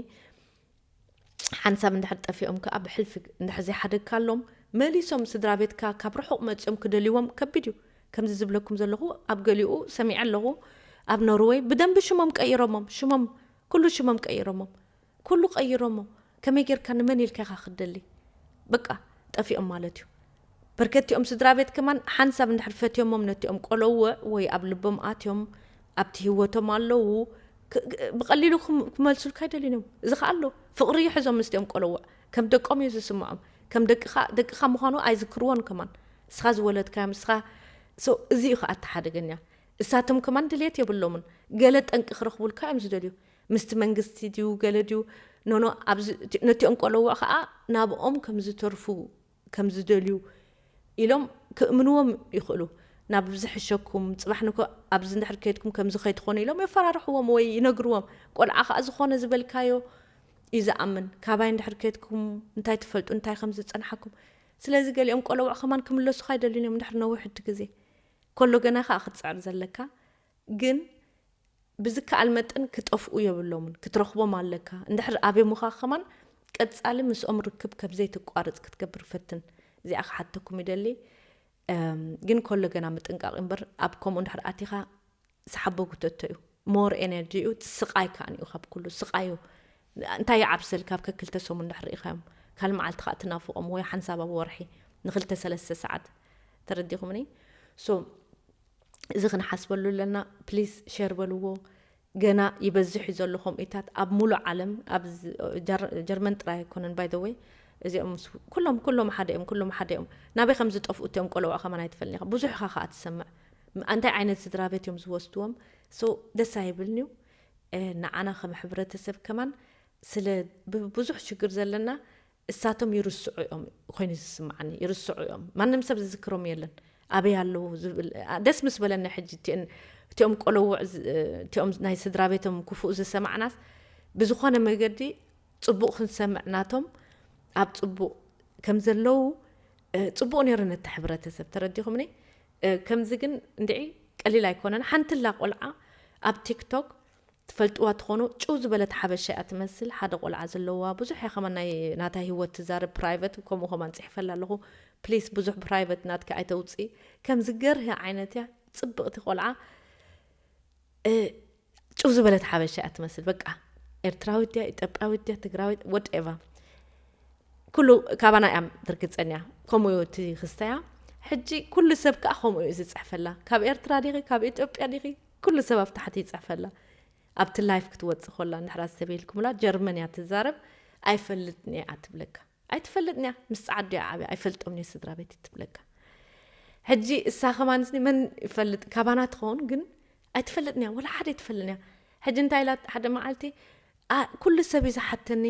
ሓንሳብ እንድሕር ጠፊኦም ከዓ ብሕልፊ እንድሕር ዘይሓደግካሎም መሊሶም ስድራ ቤትካ ካብ ርሑቕ መፂኦም ክደልይዎም ከቢድ እዩ። ከምዚ ዝብለኩም ዘለኹ ኣብ ገሊኡ ሰሚዐ ኣለኹ። ኣብ ኖርወይ ብደንቢ ሽሞም ቀይሮሞም፣ ሽሞም ኩሉ ሽሞም ቀይሮሞም፣ ኩሉ ቀይሮሞ። ከመይ ጌርካ ንመን ኢልካ ኢኻ ክትደሊ? በቃ ጠፊኦም ማለት እዩ። በርከቲኦም ስድራ ቤት ከማን ሓንሳብ እንድሕር ፈትዮሞም ነቲኦም ቆለውዕ ወይ ኣብ ልቦም ኣትዮም ኣብቲ ህይወቶም ኣለዉ፣ ብቐሊሉ ክመልሱልካ ኣይደልዩን እዮም። እዚ ከኣ ኣሎ፣ ፍቕሪ ይሕዞም ምስቲኦም ቆለውዕ። ከም ደቆም እዩ ዝስምዖም። ከም ደቅኻ ደቅኻ ምዃኑ ኣይዝክርዎን ከማን። ንስኻ ዝወለድካዮም ንስኻ። እዚ እዩ ከኣ እቲ ሓደገኛ። እሳቶም ከማን ድልየት የብሎምን። ገለ ጠንቂ ክረኽቡልካ እዮም ዝደልዩ። ምስቲ መንግስቲ ድዩ ገለ ድዩ? ኖኖ፣ ነቲኦም ቆለውዕ ከኣ ናብኦም ከም ዝተርፉ ከም ዝደልዩ ኢሎም ክእምንዎም ይኽእሉ። ናብ ዝሕሸኩም፣ ጽባሕ ንኮ ኣብዚ እንድሕር ከይድኩም ከምዚ ከይትኾኑ ኢሎም የፈራርሕዎም ወይ ይነግርዎም። ቆልዓ ከኣ ዝኾነ ዝበልካዮ እዩ ዝኣምን። ካባይ እንድሕር ከይድኩም እንታይ ትፈልጡ፣ እንታይ ከም ዝጸንሓኩም። ስለዚ ገሊኦም ቆለውዕ ከማን ክምለሱኻ ኣይደልዩን እዮም እንድሕር ነዊሕ ሕጂ ግዜ። ኮሎ ገና ከኣ ክትጽዕር ዘለካ። ግን ብዝከኣል መጠን ክጠፍኡ የብሎምን፣ ክትረኽቦም ኣለካ። እንድሕር ኣቤሙኻ ከማን ቀጻሊ ምስኦም ርክብ ከም ዘይትቋርጽ ክትገብር ፈትን። እዚኣ ክሓተኩም ይደሊ። ግን ኮሎ ገና ምጥንቃቕ እምበር ኣብ ከምኡ እንድሕር ኣቲኻ ሰሓቦ ጉተቶ እዩ። ሞር ኤነርጂ እዩ፣ ስቓይ ከኣ እዩ፣ ካብ ኩሉ ስቓይ እዩ። እንታይ ይዓብሰል ካብ ከክልተ ሰሙን እንድሕር ርኢኻዮም፣ ካልእ መዓልቲ ከኣ ትናፍቖም ወይ ሓንሳብ ኣብ ወርሒ ንክልተ ሰለስተ ሰዓት። ተረዲኹምኒ? ሶ እዚ ክንሓስበሉ ኣለና። ፕሊስ ሸር በልዎ። ገና ይበዝሕ እዩ ዘሎ ከምኡታት ኣብ ሙሉእ ዓለም። ኣብ ጀርመን ጥራይ ኣይኮነን ባይ ወይ። እዚኦም ኩሎም ኩሎም ሓደ እዮም፣ ኩሎም ሓደ እዮም። ናበይ ከም ዝጠፍኡ እቲኦም ቆለውዕ ከማን ኣይትፈልኒ ኢኻ። ብዙሕ ኢኻ ከዓ ትሰምዕ። እንታይ ዓይነት ስድራ ቤት እዮም ዝወስድዎም? ሶ ደስ ኣይብልንዩ። ንዓና ከም ሕብረተሰብ ከማን ስለ ብዙሕ ሽግር ዘለና እሳቶም ይርስዑ እዮም ኮይኑ ዝስምዓኒ። ይርስዑ እዮም። ማንም ሰብ ዝዝክሮም የለን። ኣበይ ኣለዉ ዝብል ደስ ምስ በለኒ ሕጂ እቲኦም ቆለውዕ እቲኦም ናይ ስድራ ቤቶም ክፉእ ዝሰማዕናስ ብዝኾነ መገዲ ጽቡቕ ክንሰምዕ ናቶም ኣብ ጽቡቕ ከም ዘለዉ ጽቡቕ ነይሩ ነቲ ሕብረተሰብ። ተረዲኹምኒ? ከምዚ ግን እንድዒ ቀሊል ኣይኮነን። ሓንትላ ቆልዓ ኣብ ቲክቶክ ትፈልጥዋ ትኾኑ ጭው ዝበለት ሓበሻ እያ ትመስል። ሓደ ቆልዓ ዘለዋ ብዙሕ እያ ከማን ናይ ናታ ህይወት ትዛረብ ፕራይቨት ከምኡ ከማን ጽሕፈላ ኣለኹ። ፕሊስ ብዙሕ ፕራይቨት ናትካ ኣይተውጽኢ። ከም ዝገርህ ዓይነት እያ ጽብቕቲ ቆልዓ። ጭው ዝበለት ሓበሻ እያ ትመስል። በቃ ኤርትራዊት ድያ ኢትዮጵያዊት ድያ ትግራዊት ወድኤቫ ኩሉ ካባና እያ ትርግጸን እያ። ከምኡ እዩ እቲ ክስተያ። ሕጂ ኩሉ ሰብ ከዓ ከምኡ እዩ ዝጽሕፈላ። ካብ ኤርትራ ዲኺ ካብ ኢትዮጵያ ዲኺ ኩሉ ሰብ ኣብ ታሕቲ ይጽሕፈላ። ኣብቲ ላይፍ ክትወጽእ ከላ እንድሕር ኣስተብሂልኩምላ ጀርመን እያ ትዛረብ። ኣይፈልጥን እየ ትብለካ። ኣይትፈልጥን እያ፣ ምስ ጻዓዱ እያ ዓብያ፣ ኣይፈልጦምን እየ ስድራ ቤት ትብለካ። ሕጂ እሳ ከማን ስኒ መን ይፈልጥ፣ ካባና ትኸውን ግን ኣይትፈልጥን እያ፣ ወላ ሓደ ኣይትፈልጥን እያ። ሕጂ እንታይ ኢላ ሓደ መዓልቲ፣ ኣ፣ ኩሉ ሰብ እዩ ዝሓተኒ፣